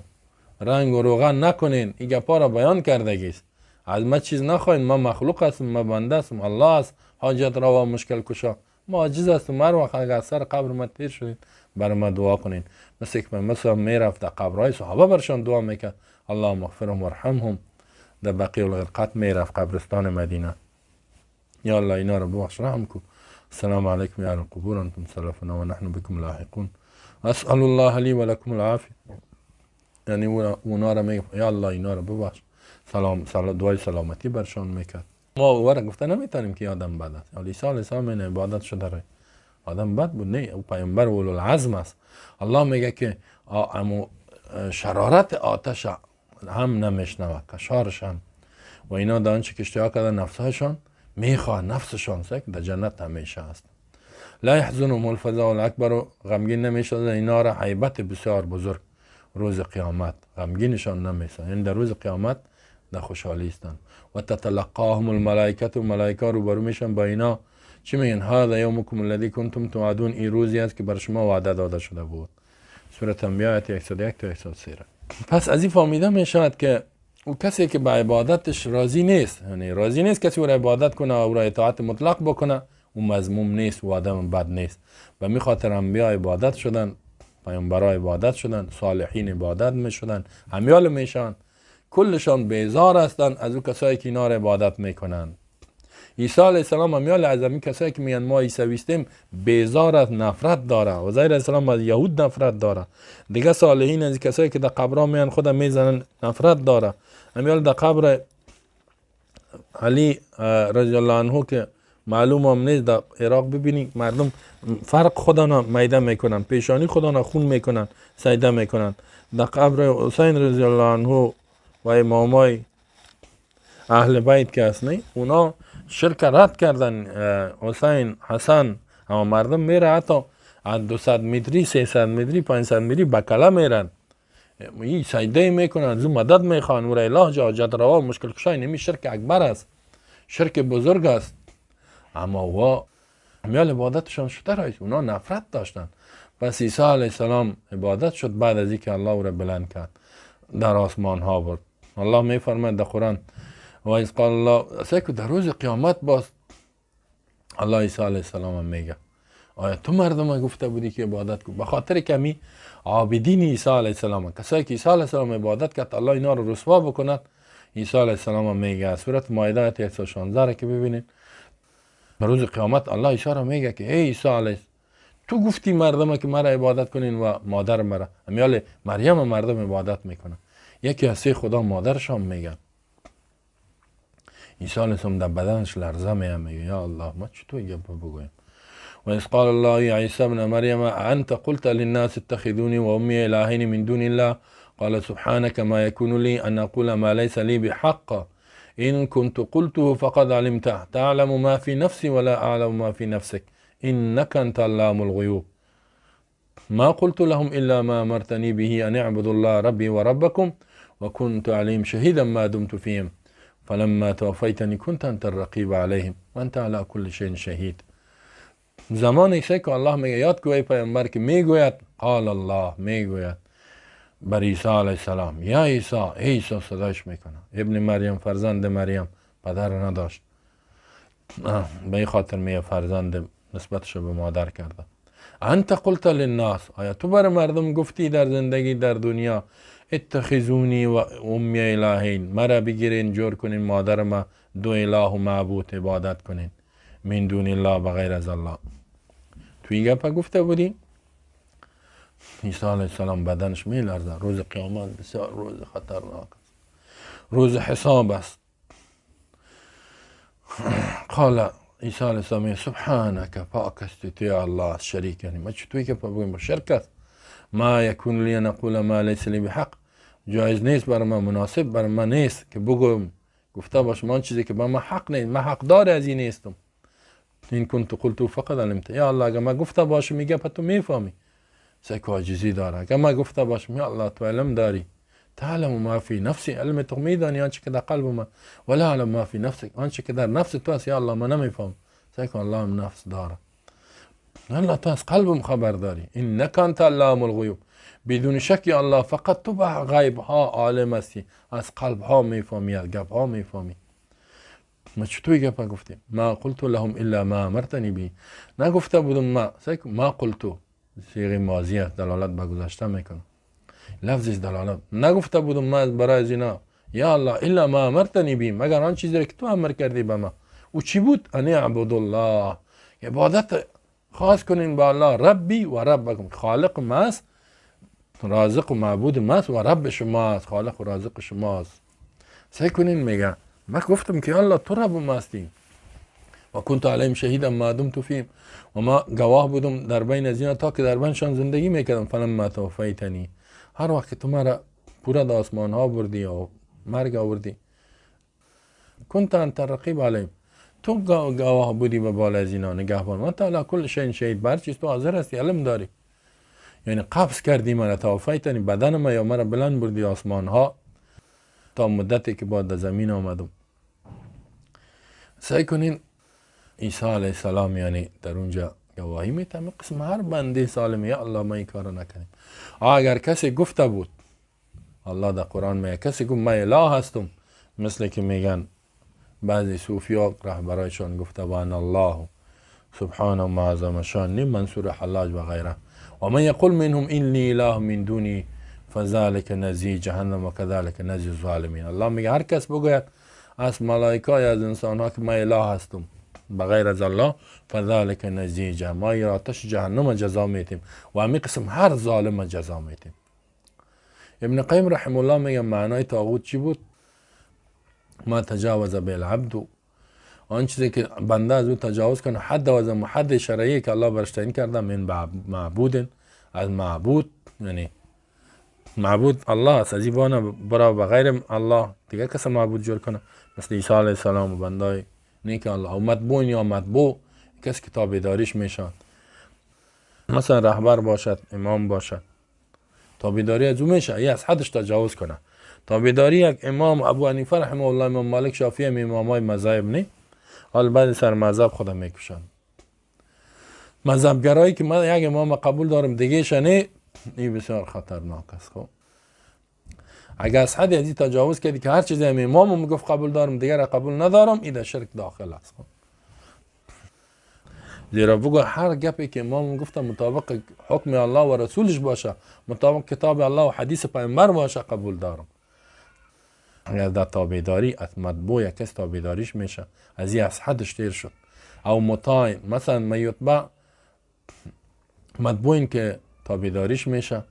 رنگ و روغن نکنین. این گپا را بیان کردگیست. از ما چیز نخواین، ما مخلوق هستم، ما بنده هستم، الله است حاجت را و مشکل کشا، ما عاجز هستم. هر وقت اگر سر قبر ما تیر شدین بر ما دعا کنین. مثل که مثلا میرفت در قبرهای صحابه برشان دعا میکرد، اللهم اغفرهم وارحمهم. در بقیع الغرقد میرفت قبرستان مدینه، یا الله اینا رو ببخش رحم کو. السلام علیکم یا اهل القبور انتم سلفنا و نحن بكم لاحقون. اسأل الله لی و لکم العافیه، یعنی اونا را میگه یا الله اینا را ببخش، سلام دعای سلامتی برشان میکرد. ما او را گفته نمیتونیم که آدم بد است. عیسی علیه السلام این عبادت شده را آدم بد بود، نه، او پیامبر اولو العزم است. الله میگه که امو شرارت آتش هم نمیشنوه، کشارش هم، و اینا در آنچه که اشتها کردن نفسهایشان میخواه، نفسشان سک در جنت همیشه است. لا یحزنهم الفزع الاکبر، غمگین نمیشن اینا را هیبت بسیار بزرگ روز قیامت غمگینشان نمیشن، یعنی در روز قیامت در خوشحالی هستند. و تتلقاهم الملائکه، و ملائکه روبرو میشن با اینا، چی میگن؟ هذا یومکم الذی کنتم توعدون، این روزی است که بر شما وعده داده شده بود. سوره انبیاء آیت 101 تا 103. پس از این فهمیده میشود که او کسی که به عبادتش راضی نیست، یعنی راضی نیست کسی او را عبادت کنه و او را اطاعت مطلق بکنه، او مذموم نیست و آدم بد نیست. و می خاطر انبیا عبادت شدن، پیامبرا عبادت شدن، صالحین عبادت میشدن، همیال میشن، کلشان بیزار هستند از او کسایی که اینا را عبادت میکنن. عیسی علیه السلام همیال از این کسایی که میگن ما عیسویستیم بیزار است، نفرت داره. و عزیر علیه السلام از یهود نفرت داره. دیگه صالحین از کسایی که در قبرها میان خود میزنن نفرت داره. همیال در قبر علی رضی الله عنه که معلوم هم نیست، در عراق ببینی مردم فرق خودانا میده میکنن، پیشانی خودانا خون میکنن، سجده میکنن. در قبر حسین رضی الله عنه و امامای اهل بیت که هست، نه، اونا شرک رد کردن، حسین حسن، اما مردم میره حتی از 200 متری 300 متری 500 متری بکله میرن، این سجده میکنن، از او مدد میخوان، او را اله حاجت روا مشکل کشای. نمی شرک اکبر است، شرک بزرگ است. اما وا میال عبادتشان شده رایت، اونا نفرت داشتن. پس عیسی علیه السلام عبادت شد بعد از اینکه الله او را بلند کرد در آسمان ها برد. الله میفرماید در قرآن و اذ قال الله، سیکو در روز قیامت باز الله عیسی علیه السلام هم میگه آیا تو مردم گفته بودی که عبادت کن؟ به خاطر کمی عابدین عیسی علیه السلام، کسایی که عیسی علیه السلام عبادت کرد الله اینا رو رسوا بکند. عیسی علیه السلام هم میگه سورت مائده آیت 116 را که ببینید، در روز قیامت الله عیسی را میگه که ای عیسی علیه تو گفتی مردم که مرا عبادت کنین و مادر مرا، امیال مریم مردم عبادت میکنن، یکی از سه خدا مادرشان میگن. عیسی علیه السلام در بدنش لرزه میاد، میگه یا الله ما چطور گپ بگویم؟ و اذ قال الله یا عیسی ابن مریم انت قلت للناس اتخذوني وامي الهين من دون الله قال سبحانك ما يكون لي ان اقول ما ليس لي بحق إن كنت قلته فقد علمته تعلم ما في نفسي ولا أعلم ما في نفسك إنك أنت علام الغيوب ما قلت لهم إلا ما أمرتني به أن اعبدوا الله ربي وربكم وكنت عليهم شهيدا ما دمت فيهم فلما توفيتني كنت أنت الرقيب عليهم وأنت على كل شيء شهيد. زمانی که الله میگه یاد کو ای پیامبر که میگوید قال الله، میگوید بر عیسی علیه السلام یا عیسی، ای عیسی صدایش میکنه، ابن مریم فرزند مریم، پدر نداشت، به این خاطر میگه فرزند نسبتش به مادر کرده. انت قلت للناس، آیا تو بر مردم گفتی در زندگی در دنیا اتخذونی و امی الهین، مرا بگیرین جور کنین مادر ما دو اله و معبود عبادت کنین من دون الله بغیر از الله، تو این گپا گفته بودی؟ عیسی علیه السلام بدنش میلرزه. روز قیامت بسیار روز خطرناک است، روز حساب است. قال عیسی علیه السلام سبحانك پاک هستی تو یا الله از شریک، یعنی ما چطوری که بگویم شرک است؟ ما یکون لی ان اقول ما لیس لی بحق، جایز نیست بر من، مناسب بر من نیست که بگویم گفته باشم آن چیزی که بر من حق نیست، من حقدار از این نیستم. این کنت قلت فقد علمت، یا الله اگر من گفته باشم میگه تو میفهمی، سک عاجزی داره. اگر من گفته باشم یا الله تو علم داری، تعلم ما فی نفسی، علم تو میدانی آنچه که در قلب من، ولا علم ما فی نفسک، آنچه که در نفس تو است یا الله من نمیفهم. سک الله هم نفس داره، الله تو از قلبم خبر داری. انک انت علام الغیوب، بدون شک یا الله فقط تو به غیب ها عالم هستی، از قلب ها میفهمی، از گپ ها میفهمی. ما چطور گپ گفتیم؟ ما قلت لهم الا ما امرتنی به، نگفته بودم ما، ما قلت صیغه ماضی است، دلالت به گذشته میکنه، لفظش دلالت، نگفته بودم ما برای از اینا یا الله الا ما امرتنی به، مگر آن چیزی که تو امر کردی به ما. او چی بود؟ ان اعبد الله، عبادت خواست کنین با الله ربی و ربکم، خالق ماست، رازق و معبود ماست و رب شماست، خالق و رازق شماست. سعی کنین میگه من گفتم که الله تو رب ماستی و کنت علیهم شهیدا ما دمت فیهم، و ما گواه بودم در بین از اینا تا که در بینشان زندگی میکردم. فلما توفیتنی، هر وقت که تو مرا پورا در آسمان ها بردی و مرگ آوردی، کنت انت الرقیب علیهم، تو گواه بودی به بالا از اینا، نگهبان. و انت علی کل شیء شهید، بر چیز تو حاضر هستی، علم داری. یعنی قبض کردی مرا، توفیتنی، بدن ما یا مرا بلند بردی آسمان ها تا مدتی که بعد زمین آمدم. سعی کنین عیسی علیه السلام یعنی در اونجا گواهی میتم قسم هر بنده سالم، یا الله ما این کارو نکنیم. اگر کسی گفته بود، الله در قرآن میگه کسی گفت من اله هستم، مثل که میگن بعضی صوفیا رهبرایشان گفته و ان الله سبحانه ما عظم شان، منصور حلاج و غیره، و من یقول منهم انی اله من دونی فذلک نزی جهنم و كذلك نزی الظالمین. الله میگه هر کس بگوید از ملائکه یا از انسان ها که من اله هستم بغیر از الله، فذلک نزی جهنم، ما آتش جهنم جزا میتیم و همین قسم هر ظالم جزا میتیم. ابن قیم رحمه الله میگه معنای طاغوت چی بود؟ ما تجاوز به العبد، آن چیزی که بنده از او تجاوز کنه، حد و از حد شرعی که الله برش تعیین کرده، من معبود، از معبود، یعنی معبود الله است، از این برا بغیر الله دیگه کس معبود جور کنه، مثل عیسی علیه السلام و بندای نیک الله، او متبوع یا متبوع کس که تابعداریش میشن، مثلا رهبر باشد، امام باشد، تابعداری از او میشه، یه از حدش تجاوز کنه. تابعداری یک امام، ابو حنیفه رحمه الله، امام مالک، شافعی، هم امامای مذاهب نی، حال بعد سر مذهب خودم میکشن. مذهبگرایی که من یک امام قبول دارم دیگه شنه، این بسیار خطرناک است. خب اگر از حد از تجاوز کردی که هر چیزی هم امام میگفت قبول دارم دیگر را قبول ندارم، این در شرک داخل است. خب زیرا بگو هر گپی که امام گفته مطابق حکم الله و رسولش باشه، مطابق کتاب الله و حدیث پیامبر باشه، قبول دارم. اگر در تابعداری از مطبوع یک کس تابعداریش میشه، از این از حدش تیر شد، او مطاع، مثلا میتبع مطبوع که تابعداریش میشه،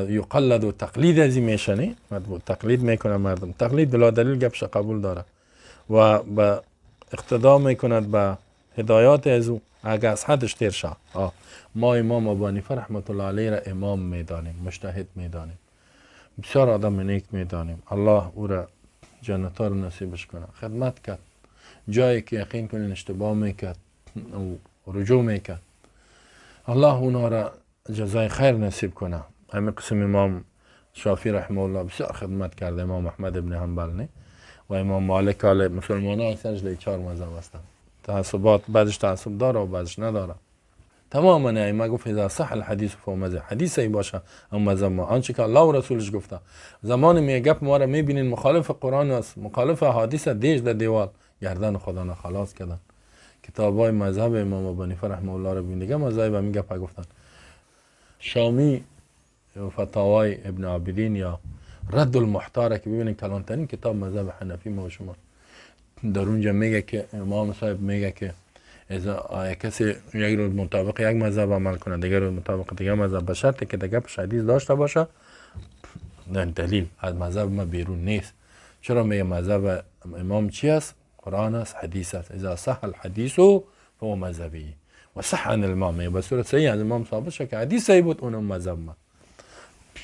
یقلد و تقلید از این میشه، نه مطبوع تقلید میکنه مردم، تقلید بلا دلیل گپش قبول داره و به اقتدا میکند به هدایات از او، اگر از حدش تیر شد. ما امام ابو حنیفه رحمت الله علیه را امام میدانیم، مجتهد میدانیم، بسیار آدم نیک میدانیم، الله او را جنت ها رو نصیبش کنه. خدمت کرد، جایی که یقین کنین اشتباه میکرد و رجوع میکرد، الله اونا را جزای خیر نصیب کنه. همین قسم امام شافعی رحمه الله بسیار خدمت کرده، امام احمد ابن حنبل نه و امام مالک. حال مسلمان ها اکثرش در چهار مذهب هستند، تعصبات بعضش تعصب داره و بعضش نداره. تماما ائمه گفت اذا صح الحدیث فهو مذهب، حدیث ای باشه اما مذهب ما، آنچه که الله و رسولش گفته. زمان می گپ ما را میبینین مخالف قرآن است، مخالف حدیث، دیش در دیوال گردن خدا نه خلاص کردن. کتابای مذهب امام ابو حنیفه رحمه الله را ببین دیگه مذاهب همین گپ گفتن. شامی فتاوای ابن عابدین یا رد المحتاره که ببینین کلانترین کتاب مذهب حنفی ما و شما، در اونجا میگه که امام صاحب میگه که اذا کسی یک روز مطابق یک مذهب عمل کنه، دیگر روز مطابق دیگر مذهب، به شرط که دیگه پش حدیث داشته باشه، دلیل از مذهب ما بیرون نیست. چرا میگه مذهب امام چی است؟ قرآن است، حدیث است. اذا صح الحدیث فهو مذهبی و صح عن الامام، به صورت صحیح از امام ثابت شد که حدیث صحیح بود، اونم مذهب ما.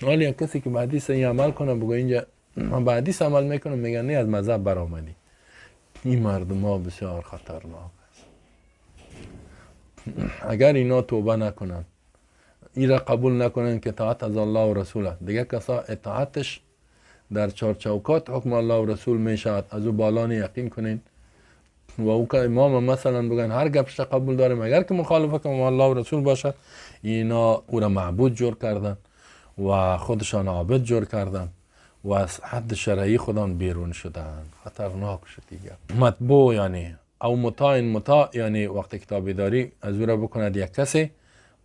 ولی کسی که به حدیث صحیح عمل کنه، بگو اینجا من به حدیث عمل میکنم، میگن نه از مذهب برآمدی. این مردم ها بسیار خطرناک است. اگر اینا توبه نکنن، این را قبول نکنن که اطاعت از الله و رسوله، دیگه کسا اطاعتش در چارچوکات حکم الله و رسول میشود، از او بالان یقین کنین و او که امام مثلا بگن هر گپش قبول داریم، اگر که مخالفه که الله و رسول باشد، اینا او را معبود جور کردن و خودشان عابد جور کردن و از حد شرعی خودان بیرون شدن. خطرناک شد دیگه. مطبوع یعنی او مطاع، مطاع یعنی وقتی که تابعداری از او را بکند یک کسی،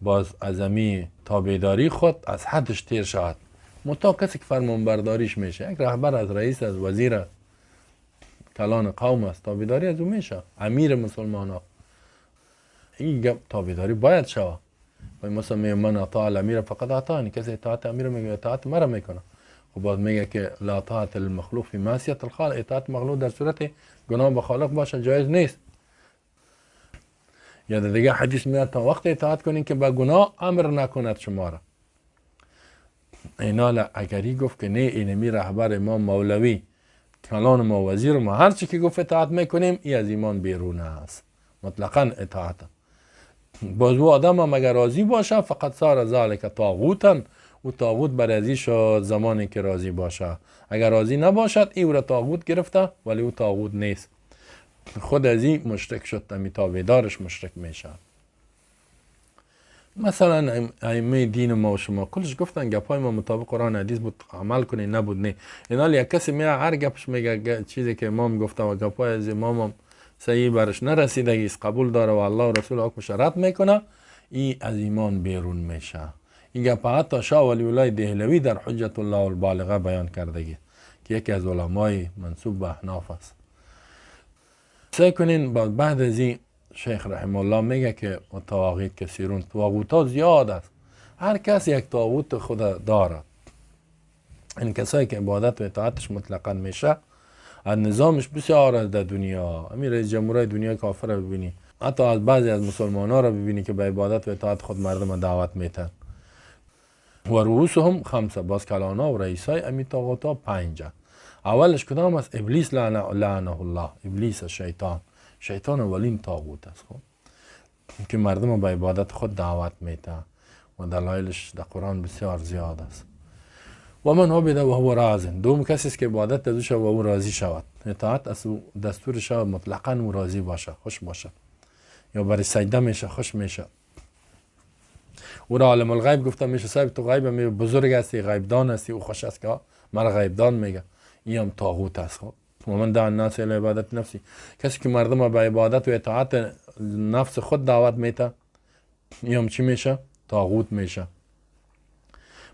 باز از امی تابعداری خود از حدش تیر شود. مطاع کسی که فرمانبرداریش میشه، یک رهبر از رئیس از وزیر است، کلان قوم است، تابعداری از او میشه، امیر مسلمان ها. این گپ تابعداری باید شود. مثلا میگه من اطاع الامیر فقط اطاعنی، کسی اطاعت امیر میگه اطاعت مرا میکنه. خب باز میگه که لا طاعت المخلوق فی معصیت الخالق، اطاعت مخلوق در صورت گناه به خالق باشه جایز نیست. یا دیگه حدیث میاد تا وقت اطاعت کنین که به گناه امر نکند شما را. اینا اگری گفت که نه اینمی رهبر ما مولوی کلان ما وزیر ما هر چی که گفت اطاعت میکنیم، ای از ایمان بیرون است مطلقا اطاعت. باز او آدم هم اگر راضی باشه فقط صار ذلک طاغوتا، او طاغوت بر ازی شد زمانی که راضی باشه. اگر راضی نباشد ای او را طاغوت گرفته ولی او طاغوت نیست، خود از این مشرک شد، امی تابعدارش مشرک میشه. مثلا ائمه دین ما و شما کلش گفتن گپای ما مطابق قرآن حدیث بود عمل کنی، نبود نه. اینا یک کسی میاد هر گپش میگه چیزی که امام گفته و گپای از امام صحیح برش نرسیدگی است قبول داره و الله و رسول حکمش رد میکنه، این از ایمان بیرون میشه. این گپ حتی شاه ولی الله دهلوی در حجت الله البالغه بیان کردگی که یکی از علمای منسوب به احناف است. سعی کنین بعد از این شیخ رحمه الله میگه که طواغیت کثیرون، طاغوت زیاد است، هر کس یک طاغوت خود دارد. این کسایی که عبادت و اطاعتش مطلقا میشه از نظامش بسیار از در دنیا، همین رئیس جمهورای دنیا کافر رو ببینی، حتی از بعضی از مسلمان ها رو ببینی که به عبادت و اطاعت خود مردم دعوت میتن. و رؤوسهم خمسه، باز کلانا و رئیسای امی طاغوت ها پنجه. اولش کدام است؟ ابلیس لعنه الله، ابلیس شیطان، شیطان اولین طاغوت است خب که مردم به عبادت خود دعوت میته و دلایلش در قرآن بسیار زیاد است. و من عبد و هو راض، دوم کسی است که عبادت از او شود و او راضی شود، اطاعت از دستور شود مطلقا او راضی باشه، خوش باشه، یا برای سجده میشه خوش میشه. او را عالم الغیب گفته میشه، صاحب تو غیب می بزرگ هستی، غیب دان هستی، او خوش است که مرا غیب دان میگه، این هم طاغوت است. خب و من دعا الناس الی عبادت نفسی، کسی که مردم به عبادت و اطاعت نفس خود دعوت میته، این هم چی میشه؟ طاغوت میشه.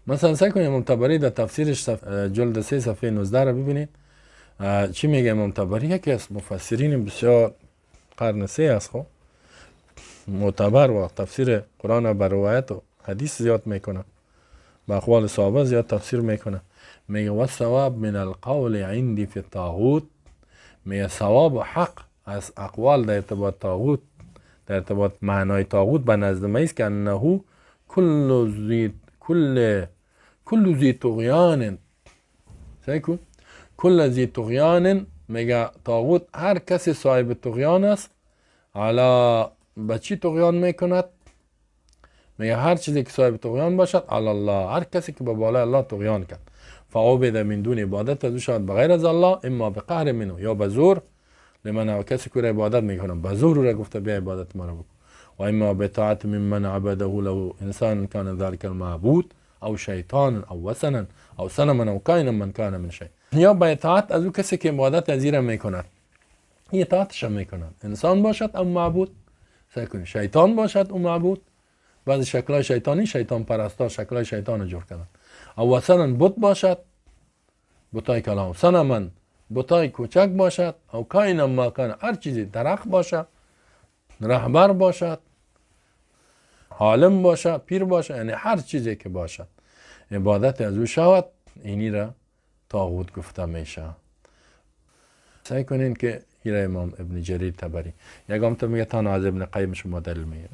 مثلا سعی کنید امام طبری در تفسیرش جلد 3 صفحه 19 را ببینید چی میگه. امام طبری یکی از مفسرین بسیار قرن 3 است، خب معتبر و تفسیر قرآن بر روایت و حدیث زیاد میکنه، با اقوال صحابه زیاد تفسیر میکنه. میگه و ثواب من القول عندي فی الطاغوت، میگه ثواب و حق از اقوال در ارتباط طاغوت، در ارتباط معنای طاغوت به نزد ما است که انه کل ذی طغیان، سعی کل ذی طغیان، میگه طاغوت هر کسی صاحب طغیان است. علی به چی طغیان میکند؟ میگه هر چیزی که صاحب طغیان باشد، علی الله، هر کسی که به بالای الله طغیان کرد، فعبد من دون عبادت از او شود بغیر از الله، اما به قهر منه یا به زور، لمن کسی که عبادت میکنه به زور را گفته بیا عبادت ما را بکن، و اما به طاعت ممن عبده له انسان کان ذلك المعبود او شیطان او وثنا او صنما او کائنا من کان من شیء، یا به اطاعت از او کسی که عبادت از را میکند، این اطاعتش میکند، انسان باشد او معبود، سعی کنید شیطان باشد او معبود، بعضی شکل‌های شیطانی شیطان پرستا شکل‌های شیطان جور کردن، او وثنا بت باشد، بتای کلام، صنما بتای کوچک باشد، او کائنا ما کان، هر چیزی، درخت باشد، رهبر باشد، عالم باشه، پیر باشه، یعنی هر چیزی که باشد عبادت از او شود، اینی را طاغوت گفته میشه. سعی کنین که ایره امام ابن جریر طبری یکم تو میگه تنها از ابن قیم شما دلیل میگه،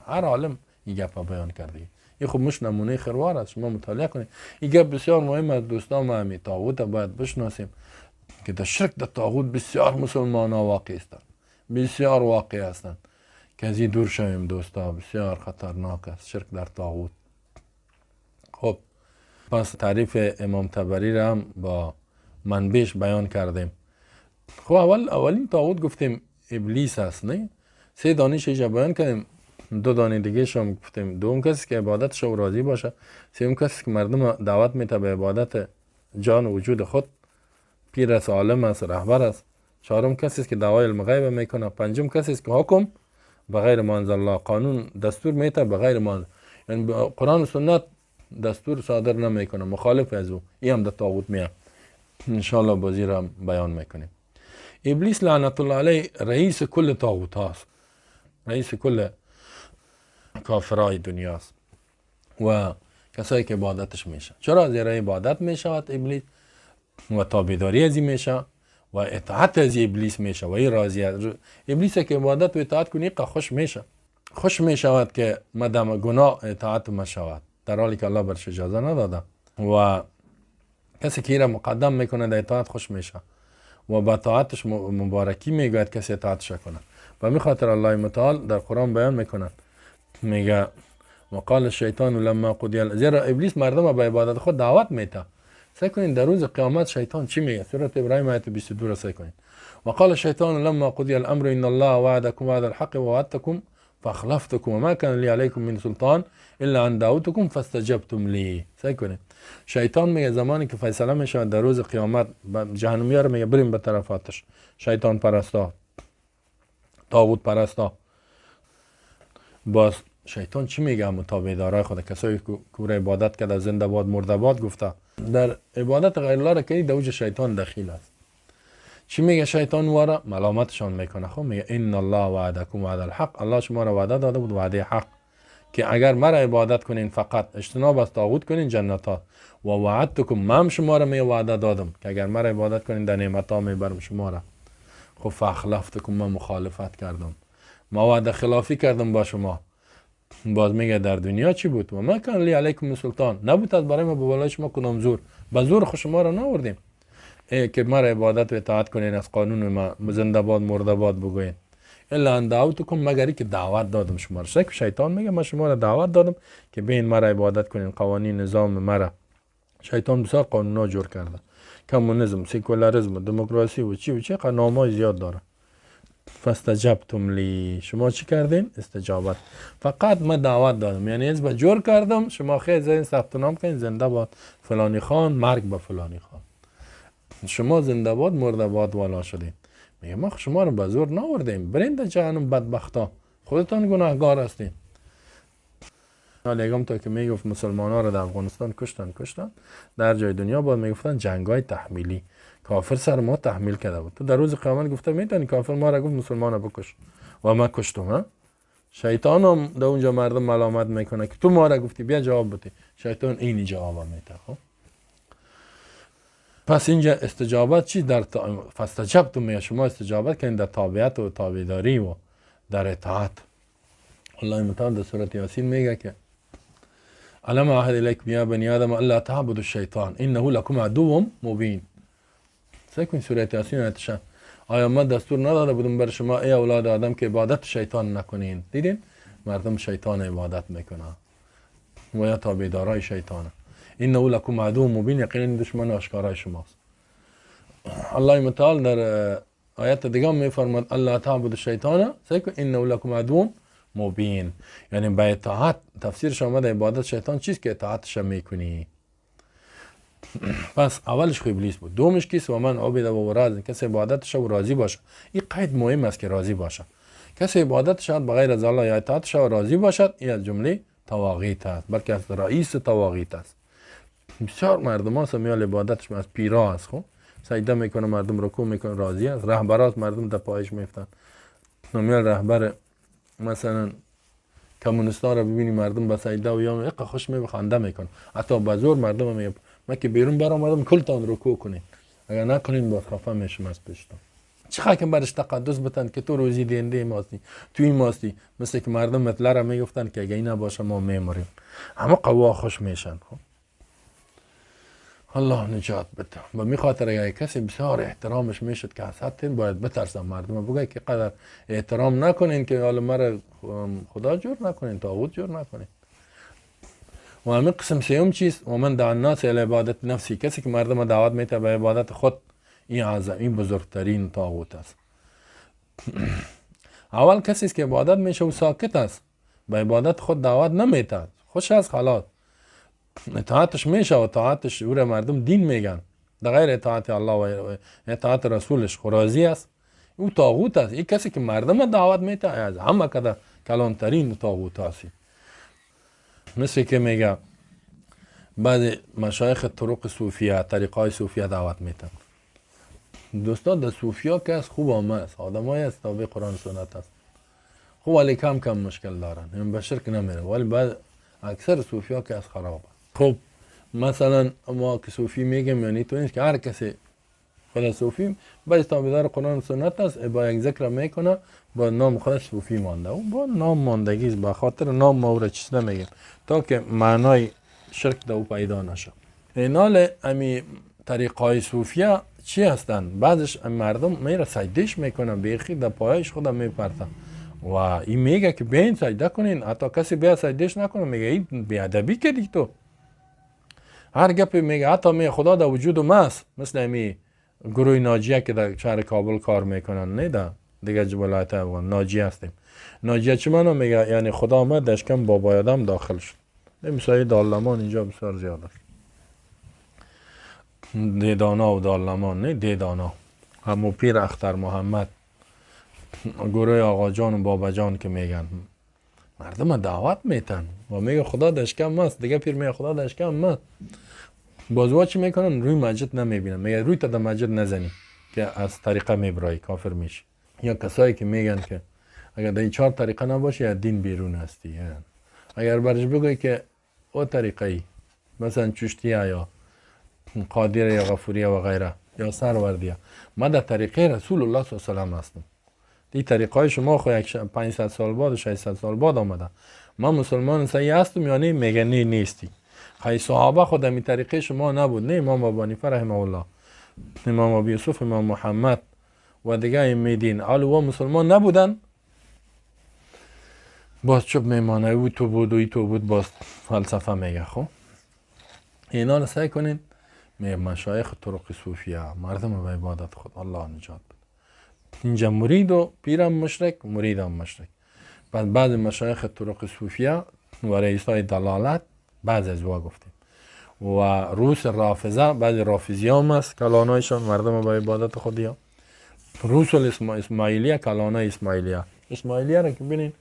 هر عالم این گپ بیان کرده. این خب مش نمونه خروار است، شما مطالعه کنید. این گپ بسیار مهم است دوستان، ما همین طاغوت باید بشناسیم که در شرک در طاغوت بسیار مسلمان ها واقع هستند، بسیار واقع هستند که از این دور شویم دوستا، بسیار خطرناک است شرک در طاغوت. خب پس تعریف امام طبری را هم با منبعش بیان کردیم. خب اولین طاغوت گفتیم ابلیس است، نه؟ سه دانش ایجا بیان کردیم، دو دانه دیگه شام گفتیم. دوم کسی که عبادتش او راضی باشه، سوم کسی که مردم دعوت میده به عبادت جان و وجود خود، پیر است، عالم است، رهبر است. چهارم کسی است که دعوای علم غیب میکنه. پنجم کسی است که حکم بغیر ما انزل الله، قانون دستور میده بغیر ما، یعنی قرآن و سنت دستور صادر نمیکنه، مخالف از او، این هم در طاغوت میاد. انشاءالله بازی را بیان میکنیم. ابلیس لعنت الله علیه رئیس کل طاغوت هاست. رئیس کل کافرای دنیاست و کسایی که عبادتش میشه. چرا؟ زیرا عبادت میشود ابلیس و تابعداری از میشه و اطاعت از ابلیس میشه و این راضی است. ابلیس که عبادت و اطاعت کنی خوش میشه، خوش میشود که مدام گناه اطاعت مشود، در حالی که الله برش اجازه نداده. و کسی که را مقدم میکنه در اطاعت خوش میشه و با طاعتش مبارکی میگوید کسی اطاعتش کنه. و می خاطر الله متعال در قرآن بیان میکنه، میگه وقال الشیطان لما قضی، زیرا ابلیس مردم به عبادت خود دعوت میده. سعی کنین در روز قیامت شیطان چی میگه؟ سوره ابراهیم آیت 22 را سعی کنین. وقال الشیطان لما قضی الامر ان الله وعدكم وعد الحق ووعدتكم فاخلفتكم وما كان لي عليكم من سلطان الا ان دعوتكم فاستجبتم لي. سعی کنین شیطان میگه زمانی که فیصله میشه در روز قیامت، جهنمی ها رو میگه بریم به طرف آتش، شیطان پرستا، طاغوت پرستا. باز شیطان چی میگه؟ همون تابعدارای خود، کسایی که کور عبادت کرده، زنده باد مرده باد گفته، در عبادت غیر الله را که در اوج شیطان دخیل است. چی میگه شیطان واره؟ ملامتشان میکنه. خب میگه ان الله وعدکم وعد الحق، الله شما را وعده داده بود وعده حق که اگر مرا عبادت کنین فقط اجتناب از طاغوت کنین جنت ها، و وعدتکم، من شما را می وعده دادم که اگر مرا عبادت کنین در نعمت ها میبرم شما را. خب فاخلفتکم، من مخالفت کردم، ما وعده خلافی کردم با شما. باز میگه در دنیا چی بود؟ و ما کان لی علیکم سلطان، نبود از برای ما به بالای شما کدام زور، به زور خود شما را نآوردیم که مرا عبادت و اطاعت کنین، از قانون ما زنده باد مرده باد بگوین. الا ان دعوتکم، مگر که دعوت دادم شما را. شیطان میگه من شما را دعوت دادم که بین مرا عبادت کنین، قوانین نظام مرا. شیطان بسیار قانونا جور کرده، کمونیسم، سکولاریسم، دموکراسی و چی و چی، نامای زیاد داره. فاستجبتم لی، شما چی کردین؟ استجابت. فقط من دعوت دادم، یعنی از به جور کردم، شما خیلی زین ثبت نام کنین، زنده باد فلانی خان، مرگ به فلانی خان، شما زنده باد مرده باد والا شدین. میگه ما شما رو به زور نآوردیم، برین در جهنم بدبختا، خودتان گناهگار هستین. حالا تا که میگفت مسلمان ها رو در افغانستان کشتن در جای دنیا، باید میگفتن جنگ های تحمیلی، کافر سر ما تحمیل کرده بود. تو در روز قیامت گفته میتونی کافر ما را گفت مسلمان را بکش و ما کشتم. ها شیطان هم در اونجا مردم ملامت میکنه که تو ما را گفتی بیا جواب بده، شیطان اینی جواب میده. خب پس اینجا استجابت چی؟ در فاستجبتم، میگه شما استجابت کردین در تابعیت و تابعداری و در اطاعت. الله متعال در سوره یاسین میگه که الم اعهد الیکم یا بنی آدم الا تعبدوا الشیطان انه لکم عدو مبین. سعی کنید سوره یاسین آیت. آیا من دستور نداده بودم بر شما ای اولاد آدم که عبادت شیطان نکنین؟ دیدین مردم شیطان عبادت میکنن و یا تابعدارای شیطانه. انه لکم عدو مبین، یقینا دشمن آشکارای شماست. الله متعال در آیت دیگه میفرماد الا تعبدوا الشیطان، سعی کن، انه لکم عدو مبین، یعنی به اطاعت. تفسیرش آمده عبادت شیطان چیست که اطاعتش میکنی. پس اولش خو ابلیس بود، دومش کیست؟ و من عبد و راض، کسی عبادتش و راضی باشه. این قید مهم است که راضی باشه. کسی عبادتش به غیر از الله یا اطاعتش و راضی باشد، این از جمله طواغیت است، بلکه از رئیس طواغیت است. بسیار مردم ها میال عبادتش از پیرا است، خب سجده میکنه، مردم رکوع میکنه، راضی است. رهبرات مردم در پایش میفتن. میال رهبر مثلا کمونیستا را ببینی مردم به سجده و یا خوش می خنده میکنه، حتی به زور مردم میگه من که بیرون برآمدم کلتان رکوع کنین، اگر نکنین باز خفه میشم از پیشتان. چقدر که برش تقدس بتن که تو روزی دینده ماستی، تو این ماستی، مثل که مردم مطلع را میگفتن که اگه اینا باشه ما میمریم، همه قوا خوش میشن. خب الله نجات بده. و می خاطر اگر کسی بسیار احترامش میشد که حسد باید بترسن مردم، بگه که قدر احترام نکنین که حالا مرا خدا جور نکنین، طاغوت جور نکنین. و همین قسم سیوم چیست؟ و من دعا الناس الی عبادت نفسی، کسی که مردم دعوت میده به عبادت خود، این اعظم، این بزرگترین طاغوت است. اول کسی است که عبادت میشه و ساکت است، به عبادت خود دعوت نمیده، خوش است خلاص، اطاعتش میشه و اطاعتش او را مردم دین میگن، در غیر اطاعت الله و اطاعت رسولش راضی است، او طاغوت است. این کسی که مردم دعوت میده از همه کده کلانترین طاغوت است. مثل که میگه بعضی مشایخ طرق صوفیه، طریقای صوفیه دعوت میتن. دوستان در صوفیا که از خوب آمه است، آدمای است تابع قرآن سنت است. خب خب ولی کم کم مشکل دارن، یعنی به شرک نمیره، ولی بعد اکثر صوفی ها که از خرابه. خب مثلا ما که صوفی میگیم یعنی تو نیست که هر کسی خود صوفی بعضی تابعدار قرآن و سنت است، با یک ذکر میکنه با نام خود صوفی مانده، و با نام ماندگی است، به خاطر نام ما او را چیز نمیگیم تا که معنای شرک در او پیدا نشه. اینال امی طریقای صوفیه چی هستند؟ بعضش مردم میره سجدهش میکنه، بیخی در پایش خودم میپرتن و این میگه که بیاین سجده کنین، حتی کسی بیا سجدهش نکنه، میگه این بیادبی کردی تو. هر گپی میگه، حتی میگه خدا در وجود ماست، مثل امی گروه ناجیه که در شهر کابل کار میکنن، نه در دیگه ولایت افغان ناجیه هستیم. ناجیه چی معنی میگه؟ یعنی خدا آمد در شکم بابای آدم داخل شد. مثال دالمان اینجا بسیار زیاد است، دیدانا و دالمان، نه دیدانا، همو پیر اختر محمد، گروه آقا جان و بابا جان که میگن مردم دعوت میتن و میگه خدا در شکم ماست، دیگه پیر میگه خدا در شکم ماست. بازوا چی میکنن؟ روی مسجد نمیبینن، میگه روی تا در مسجد نزنی که از طریقه میبرایی کافر میشی. یا کسایی که میگن که اگر در این 4 طریقه نباشی از دین بیرون هستی، یعنی اگر برش بگوی که او طریقه ای مثلا چشتیه یا قادره یا غفوریه و غیره یا سروردیه، ما در طریقه رسول الله صلی الله علیه و سلم هستم. این طریقه های شما خو 500 سال بعد و 600 سال بعد آمده، ما مسلمان صحیح هستم یا نه؟ میگه نه نیستی. خیلی صحابه خود این طریقه شما نبود، نه امام ابو حنیفه رحمه الله، امام ابو یوسف، امام محمد و دیگه میدین آلو مسلمان نبودن. باز چوب میمانه او تو بود و ای تو بود، باز فلسفه میگه. خب اینا رو سعی کنین می مشایخ طرق صوفیه مردم به عبادت خود الله نجات بده. اینجا مرید و پیرم مشرک، مریدم مشرک. بعد بعض مشایخ طرق صوفیه و رئیسای دلالت بعض از وا گفتیم و روس رافضه، بعض رافضی هم است کلانایشان مردم به عبادت خودیا. روس اسماعیلیه، کلانای اسماعیلیه، اسماعیلیه را که ببینین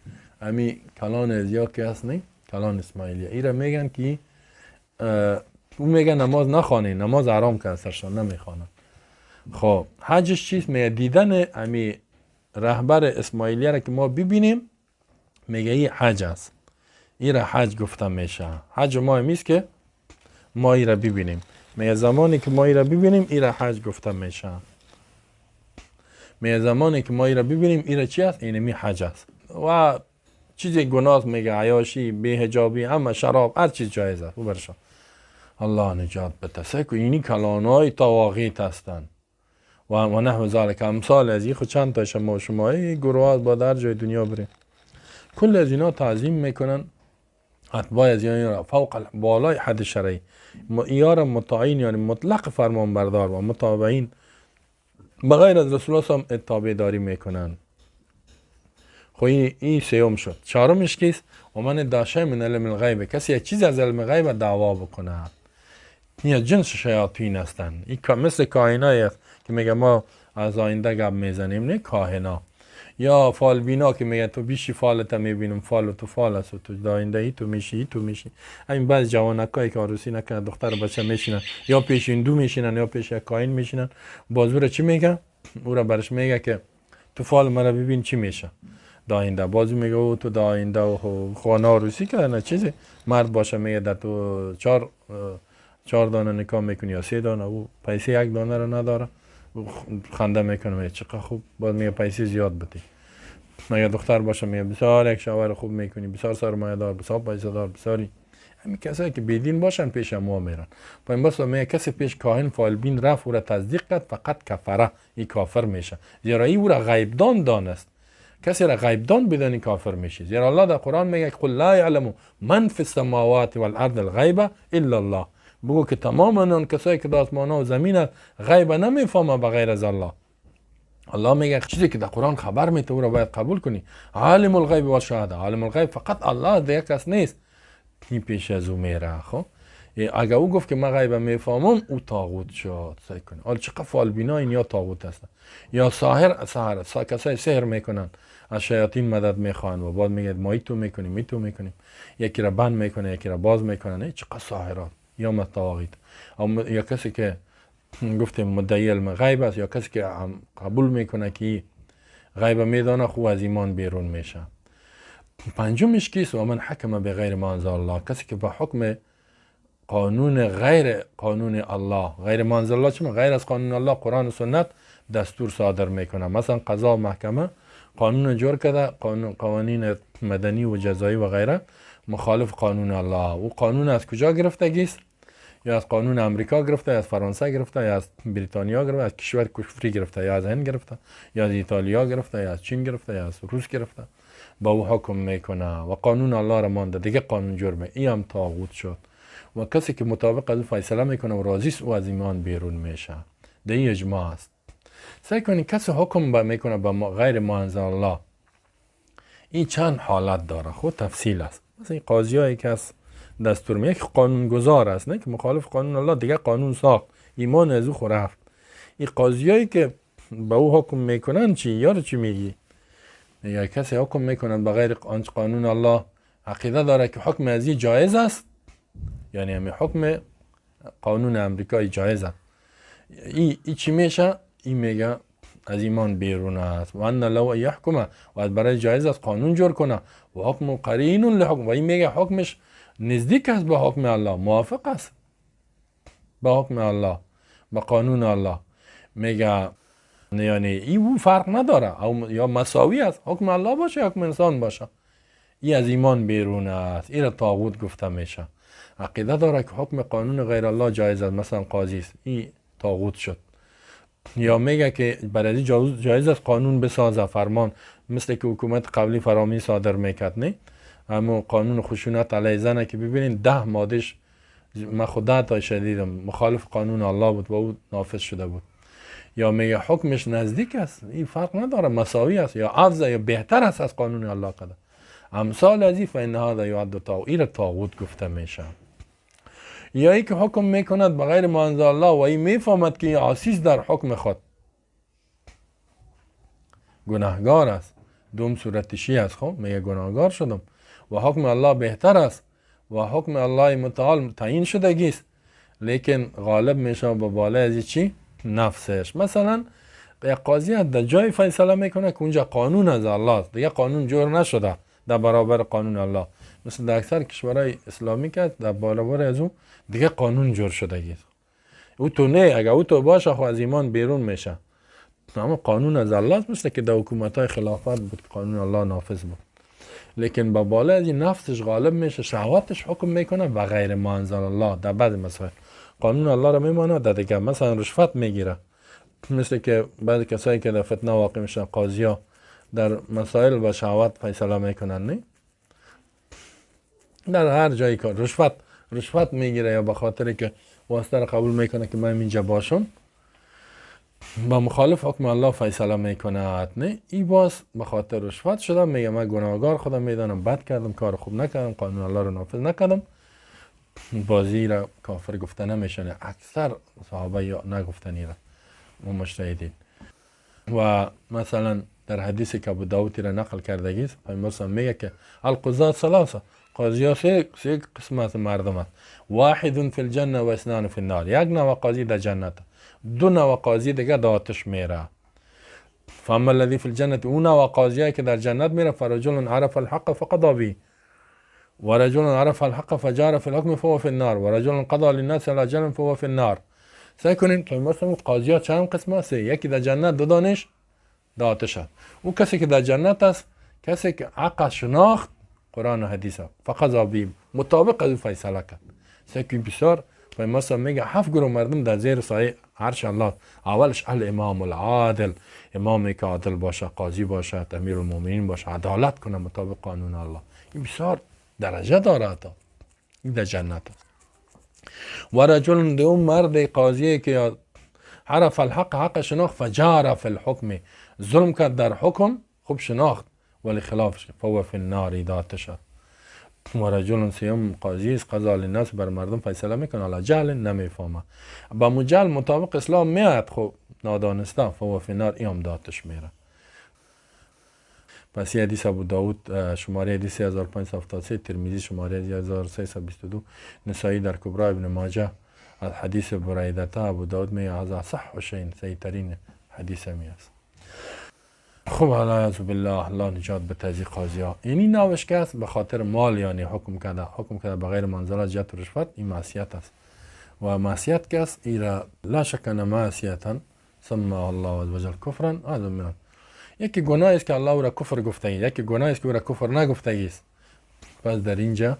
امی کلان ازیا که هست، نه کلان اسماعیلیه، ای را میگن که او میگن نماز نخوانه، نماز حرام که سرشان نمیخوانن. خب حجش چیست؟ میگه دیدن امی رهبر اسماعیلیه را که ما ببینیم میگه ای حج است، ای را حج گفته میشه. حج ما همیست که ما ای را ببینیم، میگه زمانی که ما ای را ببینیم ای را حج گفته میشه. میگه زمانی که ما ای را ببینیم ای را چی است؟ اینمی حج است. و چیزی گناه میگه، عیاشی، بی‌حجابی، همه شراب، هر چیز جایز است. برشان الله نجات بده. سکو اینی کلانای طواغیت هستند و نحو ذالک، امثال از این. خود چند تا شما شمایی گروه با در جای دنیا بریم کل از اینا تعظیم میکنن، اتباع از اینا فوق بالای حد شرعی، ایار متعین یعنی مطلق فرمانبردار و متابعین بغیر از رسول الله صلی الله علیه و تابعداری میکنن. خب این سیوم شد. چهارمش کیست؟ و من داشه من علم الغیب، کسی یک چیز از علم غیب دعوا بکنه. این جنس شیاطین هستند. این مثل کاهنایی است که میگه ما از آینده گپ میزنیم، نه کاهنا. یا فالبینا که میگه تو بیشی فالت میبینم، فال تو فال است و تو آینده ای تو میشی، تو میشی. همین بعض جوانکایی که عروسی نکنه دختر بچه میشینن، یا پیش هندو میشینن یا پیش یک کاهن میشینن، باز او را چی میگه؟ او را برش میگه که تو فال مرا ببین چی میشه داینده. بازو میگه او تو داینده و خانه عروسی که نه چیزی، مرد باشه میگه در تو چهار دانه نکاح میکنی یا 3 دانه، او پیسه 1 دانه رو نداره، خنده میکنه میگه چقدر خوب، باز میگه پیسه زیاد بدی. مگه دختر باشه میگه بسیار یک شوهر خوب میکنی، بسیار سرمایه دار، بسیار پیسه دار، بسیاری. همین کسایی که بیدین باشن پیش ما میرن. پیامبر میگه کسی پیش کاهن فالبین رفت او را تصدیق کرد فقط کفره، این کافر میشه، زیرا ای او را غیبدان دانست. کسی را غیبدان بدانی کافر میشه، زیرا الله در قرآن میگه قل لا یعلم من فی السماوات والارض الغیب الا الله. بگو که تمام آن کسایی که در آسمان و زمین غیب نمیفهمه بغیر از الله. الله میگه چیزی که در قرآن خبر میده او را باید قبول کنی. عالم الغیب و شهاده، عالم الغیب فقط الله، دیگه کس نیست. این پیش از او میره. خب اگه او گفت که من غیب میفهمم، او طاغوت شد. سعی کنه حالا چقدر فالبینا این یا طاغوت هستن یا ساحر، سحر، کسای سحر میکنن، از شیاطین مدد میخوان و بعد میگه ما تو میکنیم، می تو میکنیم، یکی را بند میکنه، یکی را باز میکنه. چقدر ساحرات یا متواغیت، یا کسی که گفتیم مدعی علم غیب است، یا کسی که قبول میکنه که غیب میدانه، خو از ایمان بیرون میشه. پنجمش کیست؟ و من حکم به غیر ما انزل الله، کسی که به حکم قانون غیر قانون الله، غیر ما انزل الله چه؟ غیر از قانون الله، قرآن و سنت دستور صادر میکنه. مثلا قضا و محکمه قانون جور کرده، قانون قوانین مدنی و جزایی و غیره مخالف قانون الله. او قانون از کجا گرفتگی است؟ یا از قانون امریکا گرفته، یا از فرانسه گرفته، یا از بریتانیا گرفته، از کشور کفری گرفته، یا از هند گرفته، یا از ایتالیا گرفته، یا از چین گرفته، یا از روس گرفته، با او حکم میکنه و قانون الله را مانده، دیگه قانون جرمه. این هم طاغوت شد. و کسی که مطابق از او فیصله میکنه و راضی است، او از ایمان بیرون میشه. در این اجماع است. سعی کنید کسی حکم میکنه با غیر ما انزل الله، این چند حالت داره، خود تفصیل است. مثلا این قاضی هایی که از دستور می، یک قانونگذار است، نه که مخالف قانون الله دیگه قانون ساخت، ایمان از او خو رفت. این قاضیایی که به او حکم میکنن چی؟ یارو چی میگی؟ یا کسی حکم میکنن به غیر قانون الله، عقیده داره که حکم از این جایز است، یعنی همین حکم قانون امریکایی جایز است. ای چی میشه؟ این میگه از ایمان بیرون است. و ان له یحکم، و از برای جایز است قانون جور کنه، و حکم قرین لحکم، و این میگه حکمش نزدیک است به حکم الله، موافق است به حکم الله، به قانون الله. میگه یعنی این فرق نداره، او یا مساوی است، حکم الله باشه یا حکم انسان باشه، این از ایمان بیرون است. این را طاغوت گفته میشه. عقیده داره که حکم قانون غیر الله جایز است، مثلا قاضی است، این طاغوت شد. یا میگه که برای جایز است قانون بسازه، فرمان، مثل که حکومت قبلی فرامین صادر میکرد، نه اما قانون خشونت علیه زنه که ببینین 10 مادهش، من خود 10 تا شدیدم، مخالف قانون الله بود و او نافذ شده بود. یا میگه حکمش نزدیک است، این فرق نداره، مساوی است یا افضل یا بهتر است از قانون الله قدر. امثال از این فان هذا یعد طاغوت، این طاغوت گفته میشه. یا ای که حکم میکند به غیر ما انزل الله و این میفهمد که این عاصی در حکم خود گناهگار است، دوم صورتشی است، خب میگه گناهگار شدم و حکم الله بهتر است و حکم الله متعال تعیین شدگی است، لیکن غالب میشه با بالای از چی؟ نفسش. مثلا یک قاضی در جای فیصله میکنه که اونجا قانون از الله است، دیگه قانون جور نشده در برابر قانون الله، مثل در اکثر کشورهای اسلامی که در برابر از اون دیگه قانون جور شدگی است. او تو نه، اگه او تو باشه خو از ایمان بیرون میشه، اما قانون از الله است، مثل که در حکومت های خلافت بود قانون الله نافذ بود، لیکن با بالای از این نفسش غالب میشه، شهواتش حکم میکنه و غیر ما انزل الله در بعض مسائل قانون الله را میمانه، در دیگه مثلا رشوت میگیره، مثل که بعضی کسایی که در فتنه واقع میشن، قاضیا در مسائل با شهوت فیصله میکنن، نه در هر جایی که رشوت میگیره یا به خاطر که واسطه را قبول میکنه که من اینجا باشم، با مخالف حکم الله فیصله میکند، نه ای باز به خاطر رشوت شدم، میگه من گناهگار خودم میدانم، بد کردم، کار خوب نکردم، قانون الله رو نافذ نکردم، بازی را کافر گفته نمیشونه. اکثر صحابه یا نگفتنی را و مجتهدین. و مثلا در حدیث که ابو داود را نقل کردگی است، پیامبر میگه که القضات ثلاثه، قاضی ها سه قسم از مردم است، واحد فی الجنه و اثنان فی النار، یک نوع قاضی در جنت، دو نوع قاضی دیگه در آتش میره. فاما الذی فی الجنه، اون نوع قاضی که در جنت میره، فرجل عرف الحق فقضى به، ورجل عرف الحق فجار فی الحکم فهو فی النار، ورجل قضى للناس على جهل فهو فی النار. سعی کنیم پیامبر قاضی ها چند قسم است؟ یکی در جنت، دو دانش در آتش است. او کسی که در جنت است، کسی که حق شناخت قرآن و حدیث فقضا به، مطابق از او فیصله کرد. سعی کنیم بسیار پیامبر میگه 7 گروه مردم در زیر سایه عرش الله، اولش الامام العادل، امامی که عادل باشه، قاضی باشه، امیرالمومنین باشه، عدالت کنه مطابق قانون الله، این بسیار درجه داره، تا این در جنت است. و رجل، دوم مرد قاضی که عرف الحق، حق شناخت، فجار فی الحکم، ظلم کرد در حکم، خوب شناخت ولی خلافش، فهو فی النار، در آتش است. و رجل سیوم قاضی است، قضا للناس، بر مردم فیصله میکنه، علی جهل، نمیفهمه، با مجهل مطابق اسلام میاد، خب نادانسته، فهو فی النار، این هم در آتش میره. پس یه حدیث ابو داود شماره حدیث 1573، ترمذی شماره 1322، نسائی در کبرا، ابن ماجه از حدیث بریدته، ابو داود میگه از صح و شین، صحیح ترین حدیث می است. خب علیه بالله، الله نجات به تزی قاضی ها. اینی نوش که است به خاطر مال، یعنی حکم کرده، حکم کرده بغیر منزله جهت رشوت، این معصیت است. و معصیت که است ایرا لا شک ان معصیتا سمى الله عز وجل کفرا اعظم منه. یکی گناه است که الله او را کفر گفته، یکی گناه است که او را کفر نگفته است. پس در اینجا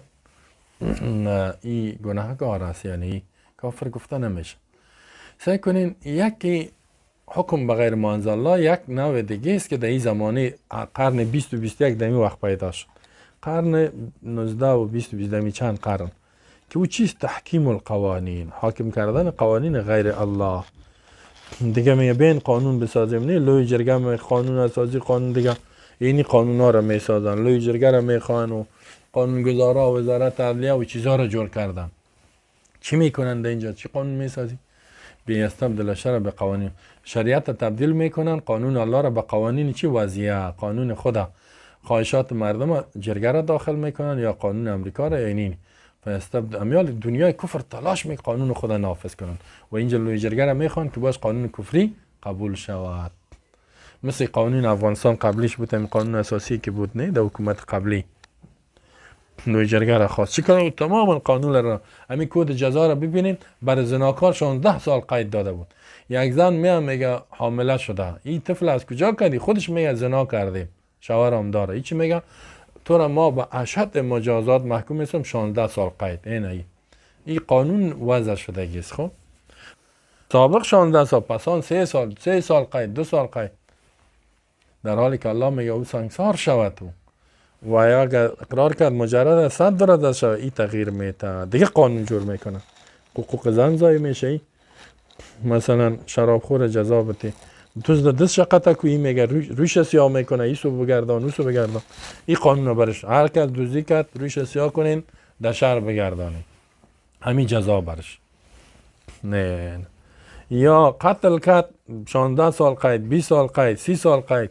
این گناهکار است، یعنی کافر گفته نمیشه. سعی کنین یکی حکم بغیر ما انزل الله یک نوع دیگه است که در این زمانه قرن 20 و 21 در این وقت پیدا شد، قرن 19 و 20 و 20 چند قرن، که او چیست؟ تحکیم القوانین، حاکم کردن قوانین غیر الله. دیگه میگه بین قانون بسازیم، نه لوی جرگه می قانون اساسی قانون دیگه، اینی قانون ها را میسازن، لوی جرگه را میخوان و قانونگذارا و وزارت عدلیه و چیزها را جور کردن. چی میکنن در اینجا؟ چی قانون میسازی؟ بیستبدل شرع به قوانین، شریعت تبدیل میکنن قانون الله را به قوانین چی؟ وضعیه، قانون خدا، خواهشات مردم جرگه را داخل میکنن یا قانون امریکا را. یعنی فیستبدل امیال دنیای کفر تلاش می قانون خدا نافذ کنن و اینجا لوی جرگه را میخوان که باز قانون کفری قبول شود. مثل قانون افغانستان قبلیش بود، این قانون اساسی که بود نه در حکومت قبلی، لوی جرگه را خواست چی کنه؟ تمام قانون را، همین کود جزا را ببینین، برای زناکار 16 سال قید داده بود. یک زن میاد میگه حامله شده، این طفل از کجا کردی؟ خودش میگه زنا کردیم، شوهرم داره. این چی میگه؟ تو را ما به اشد مجازات محکوم میسیم، 16 سال قید. این قانون وضع شده است. خب سابق 16 سال، پسان 3 سال، 3 سال قید، 2 سال قید، در حالی که الله میگه او سنگسار شود تو و اگر اقرار کرد مجرد 100 درصد شود، این تغییر میته، دیگه قانون جور میکنه، حقوق زن ضایع میشه. مثلا شرابخور جزا بده، تو دست قطع کو، این میگه روش سیاه میکنه، ایسو بگردان اوسو بگردان. این قانون رو برش هر کس دزدی کرد روش سیاه کنین در شهر بگردانین، همین جزا برش. نه یا قتل کرد 16 سال قید، 20 سال قید، 30 سال قید.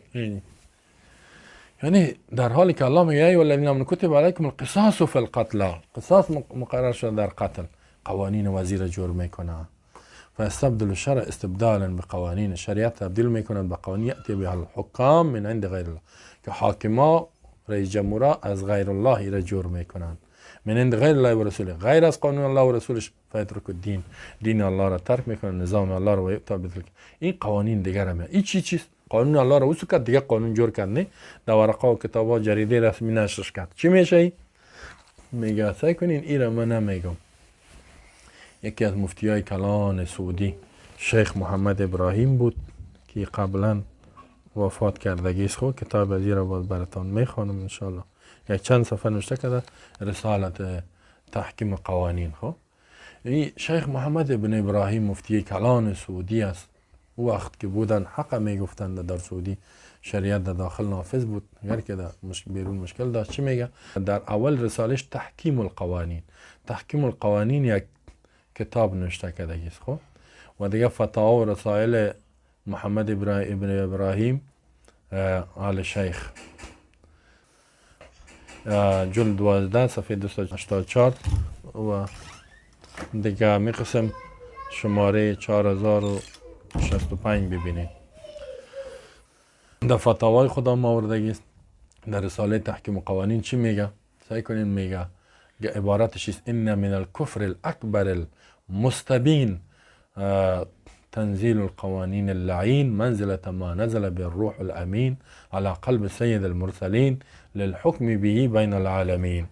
یعنی در حالی که الله میگه ای والذین آمنوا کتب علیکم القصاص فی القتل، قصاص مقرر شده در قتل، قوانین وزیر جور میکنه. فاستبدل الشرع استبدالا بقوانین، شریعت تبدیل میکنند به قوانین یأتی بها الحکام من عند غیر الله، که حاکما رئیس جمهورا از غیر الله را جور میکنند، من عند غیر الله و رسوله، غیر از قانون الله و رسولش، فیترک الدین، دین الله را ترک میکنند، نظام الله را و یؤتی بتلک. این قوانین دیگر هم این چی چیست؟ قانون الله را اوسو کرد، دیگه قانون جور کرد، نه در ورقه و کتابا جریده رسمی نشرش کرد. چی میشه؟ میگه سعی کنین این را من نمیگم. یکی از مفتی های کلان سعودی شیخ محمد ابراهیم بود که قبلا وفات کردگی است. خب کتاب از را باز براتان میخوانم انشالله، یک چند صفحه نوشته کرده، رسالت تحکیم قوانین. خب این شیخ محمد ابن ابراهیم مفتی کلان سعودی است. او وقت که بودن حق میگفتند در سعودی شریعت در داخل نافذ بود، اگر که در بیرون مشکل داشت. چی میگه؟ در اول رسالش تحکیم القوانین، تحکیم القوانین یک کتاب نوشته کرده است. خب و دیگه فتاوا و رسائل محمد ابن ابراهیم آل شیخ، جلد 12 صفحه 284 و دیگه می قسم شماره 4065 ببینید. در فتاوای خدا آوردگی است. در رساله تحکیم قوانین چی میگه؟ سعی کنین، میگه عبارتش است ان من الكفر الاکبر المستبین تنزيل القوانين اللعين منزلة ما نزل بالروح الأمين على قلب سيد المرسلين للحكم به بين العالمين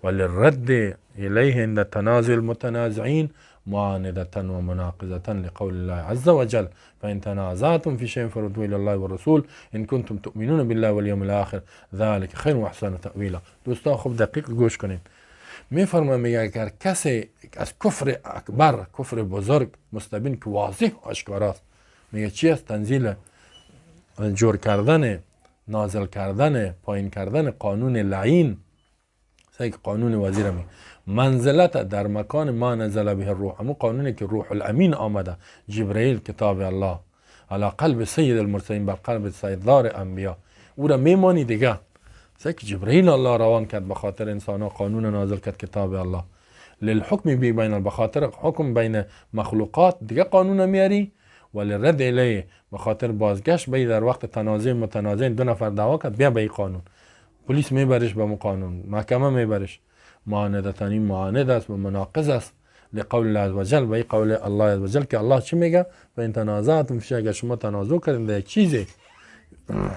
وللرد إليه عند تنازع المتنازعين معاندة ومناقضة لقول الله عز وجل فإن تنازعتم في شيء فردوه إلى الله والرسول إن كنتم تؤمنون بالله واليوم الآخر ذلك خير وأحسن تأويلا. دوستان خوب دقیق گوش کنید. میفرماید میگه اگر کسی از کفر اکبر، کفر بزرگ مستبین که واضح آشکار است، میگه چی است؟ تنزیل، جور کردن، نازل کردن، پایین کردن قانون لعین، سعی قانون وزیر می منزلت در مکان ما نزل به الروح، همون قانونی که روح الامین آمده، جبرئیل کتاب الله علی قلب سید المرسلین، بر قلب سیددار انبیا، او را میمانی دیگه. سعی که جبرئیل الله روان کرد به خاطر انسان ها قانون نازل کرد کتاب الله للحکم بی بین، به خاطر حکم بین مخلوقات دیگه قانون میاری ولی رد الیه، به خاطر بازگشت به در وقت تنازع متنازع، دو نفر دعوا کرد بیا به این قانون، پلیس میبرش به قانون، محکمه میبرش. معاندتانی معاند است و مناقض است لقول الله عز وجل، به قول الله عز وجل که الله چی میگه؟ و این تنازعتم فی، اگر شما تنازع کردین در یک چیزی،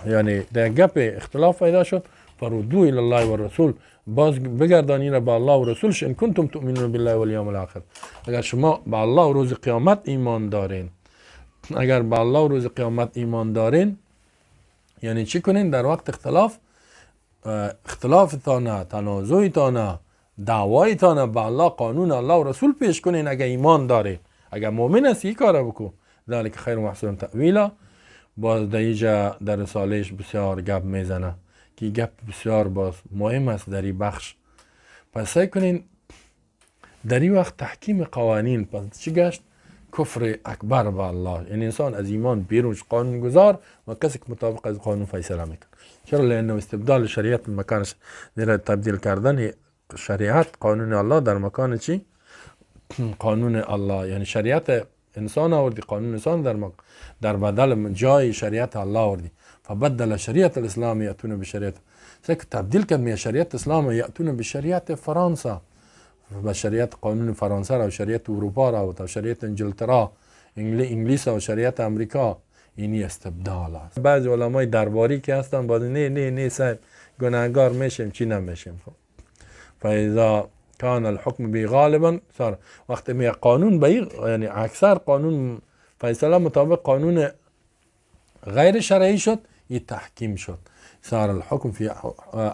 یعنی در گپ اختلاف پیدا شد، فردو الی الله و رسول، باز بگردانین را به الله و رسولش، ان کنتم تؤمنون بالله والیوم الاخر، اگر شما به الله و روز قیامت ایمان دارین، اگر به الله و روز قیامت ایمان دارین، یعنی چی کنین؟ در وقت اختلاف، اختلافتان، تنازعتان، دعوایتان به الله، قانون الله و رسول پیش کنین اگر ایمان دارین، اگر مؤمن هستی این کار بکن. ذلک خیر و احسن تأویلا. باز در اینجا در رسالهش بسیار گپ میزنه که گپ بسیار باز مهم است در این بخش. پس سعی کنین در این وقت تحکیم قوانین، پس چی گشت؟ کفر اکبر به الله، یعنی انسان از ایمان بیرون، قانونگذار و کسی که مطابق از قانون فیصله میکنه. چرا؟ لانه استبدال شریعت مکانش، زیرا تبدیل کردن شریعت قانون الله در مکان چی؟ قانون الله، یعنی شریعت انسان آوردی، قانون انسان در بدل جای شریعت الله آوردی. فبدل شریعت الاسلام یاتون بشریعت، تبدیل کرد می شریعت اسلام یاتون بشریعت فرانسه، به شریعت قانون فرانسه را و شریعت اروپا را و شریعت انگلترا، انگلیس و شریعت امریکا. اینی استبدال است. بعضی علمای درباری که هستن باز نه نه نه صاحب گناهگار میشیم چی نمیشیم. خب فاذا كان الحكم به غالبا صار، وقتی می قانون به، یعنی اکثر قانون فیصله مطابق قانون غیر شرعی شد، این تحکیم شد. صار الحكم في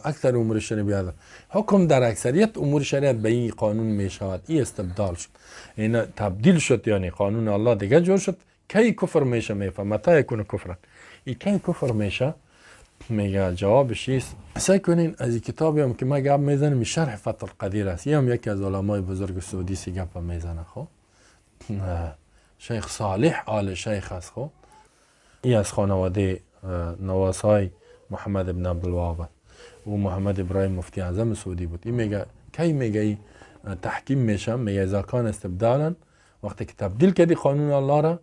اکثر امور الشریعه بهذا، حکم در اکثریت امور شریعت به این قانون می شود. این استبدال شد، این تبدیل شد، یعنی قانون الله دیگه جور شد. کی کفر میشه؟ میفهم متى یکون کفرا، این کی کفر میشه؟ میگه جوابش است. سعی کنین از این کتابی هم که ما گپ میزنیم شرح فتح القدیر است، این هم یکی از علمای بزرگ سعودی سی گپ میزنه. خب شیخ صالح آل شیخ است. خب این از خانواده نواسای محمد بن عبدالوهاب و محمد ابراهیم مفتی اعظم سعودی بود. این میگه کی میگه تحکیم میشه؟ میگه اذا کان استبدالا، وقتی که تبدیل کردی قانون الله را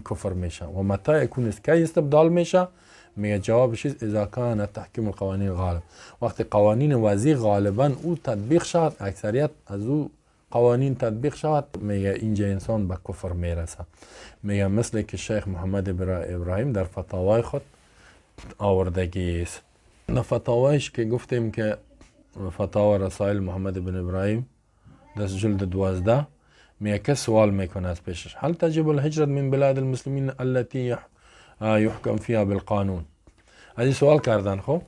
کفر میشه. و متى یکون کی استبدال میشه؟ میگه جوابش اذا کان تحکیم القوانین غالب، وقتی قوانین وضعی غالبا او تطبیق شود، اکثریت از او قوانین تطبیق شود، میگه اینجا انسان به کفر میرسه. میگه مثل که شیخ محمد ابراهیم در فتاوای خود آوردگی است. در فتاوایش که گفتیم که فتاوا رسائل محمد بن ابراهیم در جلد 12، میگه که سوال میکنه از پیشش، هل تجب الهجرت من بلاد المسلمین التي يحكم فيها بالقانون؟ از این سوال کردن. خب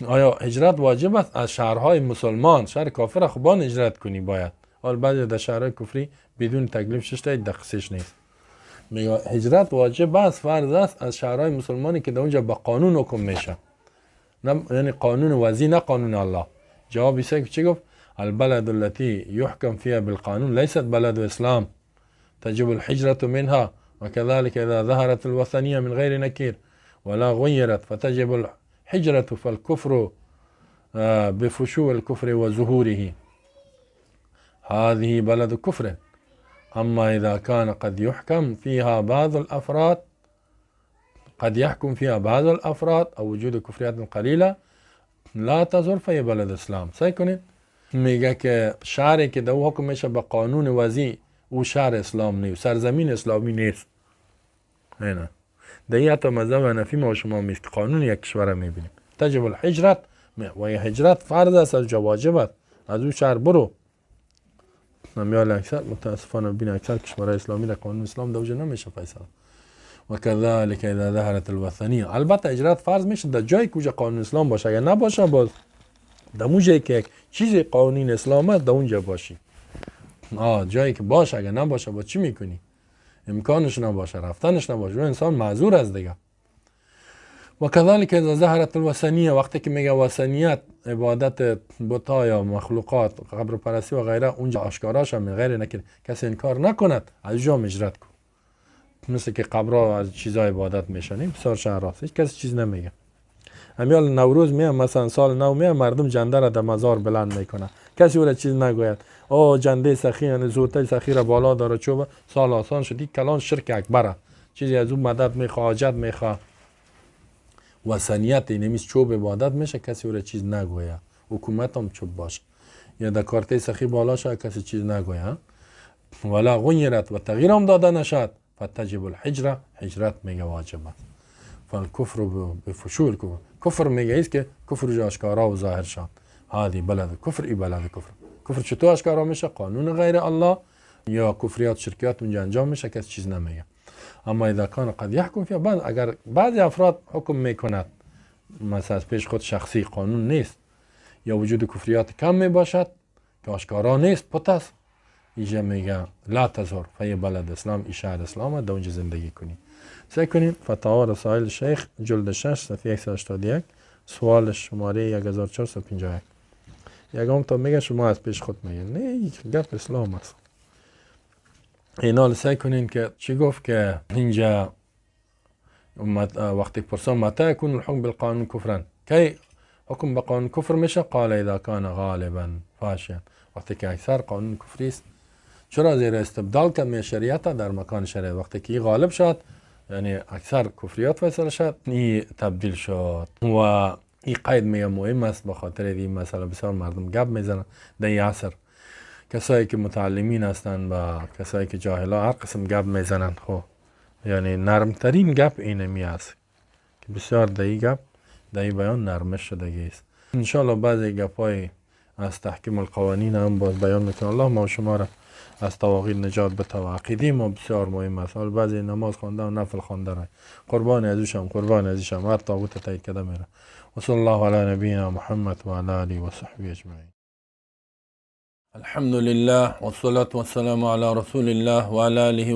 آیا هجرت واجب است از شهرهای مسلمان، شهر کافر خوبان هجرت کنی باید؟ حال بعضی در شهرهای کفری بدون تکلیف ششته دقیقش نیست. میگه هجرت واجب است، فرض است از شهرهای مسلمانی که در اونجا با قانون حکم میشه، نه یعنی قانون وضعی، نه قانون الله. جواب ایسا چی گفت؟ البلد التي يحكم فيها بالقانون ليست بلد اسلام، تجب الهجرة منها، وكذلك إذا ظهرت الوثنية من غير نكير ولا غيرت فتجب الهجرة، فالكفر بفشو الكفر وظهوره، هذه بلد كفر. أما إذا كان قد يحكم فيها بعض الأفراد، قد يحكم فيها بعض الأفراد أو وجود كفريات قليلة لا تزول، فهي بلد اسلام. سعی کنید میگه که شهری که در حکم میشه به قانون وضعی، او شهر اسلام نیست، سرزمین اسلامی نیست. نه در این حتی مذهب حنفی ما شما میست قانون یک کشور میبینیم تجب الهجرت، و هجرت فرض است، از واجب است، از او شهر برو. نمیال اکثر متاسفانه بین اکثر کشورهای اسلامی در قانون اسلام دوجه نمیشه فیصله. و كذلك اذا ظهرت الوثنیه، البته هجرت فرض میشه در جایی که قانون اسلام باشه، اگر نباشه باز در اون جایی که یک چیز قانون اسلام است در اونجا باشی. جایی که باشه، اگر نباشه با چی میکنی؟ امکانش نباشه، رفتنش نباشه، انسان معذور است دیگه. و كذلك اذا ظهرت الوثنیه، وقتی که میگه وثنیت عبادت بت‌ها یا مخلوقات، قبر پرستی و غیره، اونجا آشکاراش هم غیر نکرد، کسی انکار نکند، از جا هجرت کن. مثل که قبرها از چیزای عبادت میشن، بسیار شهر هیچ کسی چیز نمیگه. امیال نوروز میام مثلا سال نو میام، مردم جنده را در مزار بلند میکنه، کسی او را چیز نگوید. او جنده سخی، یعنی زوته سخی را بالا داره، چوب سال آسان شد. این کلان شرک اکبره. چیزی از اون مدد میخواه، حاجت میخواه، وثنیت اینمیز چوب عبادت میشه، کسی او را چیز نگویه، حکومت هم چوب باشه یا در کارته سخی بالا شه کسی چیز نگویه. ولا غیرت و تغییر هم داده نشد، فتجب الحجره، هجرت میگه واجب است. فالکفر بفشول کفر، کفر میگه ایست که کفر آشکارا و ظاهر شد. هذه بلد کفر، ای بلد کفر. کفر چطور آشکارا میشه؟ قانون غیر الله یا کفریات شرکیات اونجا انجام میشه، کسی چیز نمیگه. اما اذا کان قد یحکم فیها، بعد اگر بعضی افراد حکم میکند مثلا از پیش خود شخصی قانون نیست یا وجود کفریات کم میباشد که آشکارا نیست، پت است، اینجا میگه لا تظهر، فی بلد اسلام، ای شهر اسلام، در اونجا زندگی کنی. سعی کنیم فتاوا رسائل شیخ جلد 6 صفحه 181 سوال شماره 1451. یکم تا میگه شما از پیش خود میگه نه، گپ اسلام است. اینا سعی کنین که چی گفت که اینجا وقتی پرسان متى يكون الحكم بالقانون كفرا، کی حکم به قانون کفر میشه؟ قال اذا كان غالبا فاشیا، وقتی که اکثر قانون کفری است. چرا؟ زیرا استبدال کرد شریعت در مکان شریعت، وقتی که غالب شد یعنی اکثر کفریات فیصله شد، این تبدیل شد. و این قید میگه مهم است، به خاطر این مسئله بسیار مردم گپ میزنن در این عصر، کسایی که متعلمین هستند و کسایی که جاهلا هر قسم گپ میزنن. خب یعنی نرمترین گپ اینمی است که بسیار در این گپ در این بیان نرمش شدگی است. انشالله بعضی گپای از تحکیم القوانین هم باز بیان میکنه. الله ما شما را از طواغیت نجات بده و عقیده ما بسیار مهم است. حال بعضی نماز خوانده و نفل خوانده را قربان ازشم، قربان ازشم، هر طاغوت تایید کرده میره. و صلی الله علی نبینا محمد و علی آله و صحبه اجمعین. الحمد لله والصلاة والسلام على رسول الله وعلى آله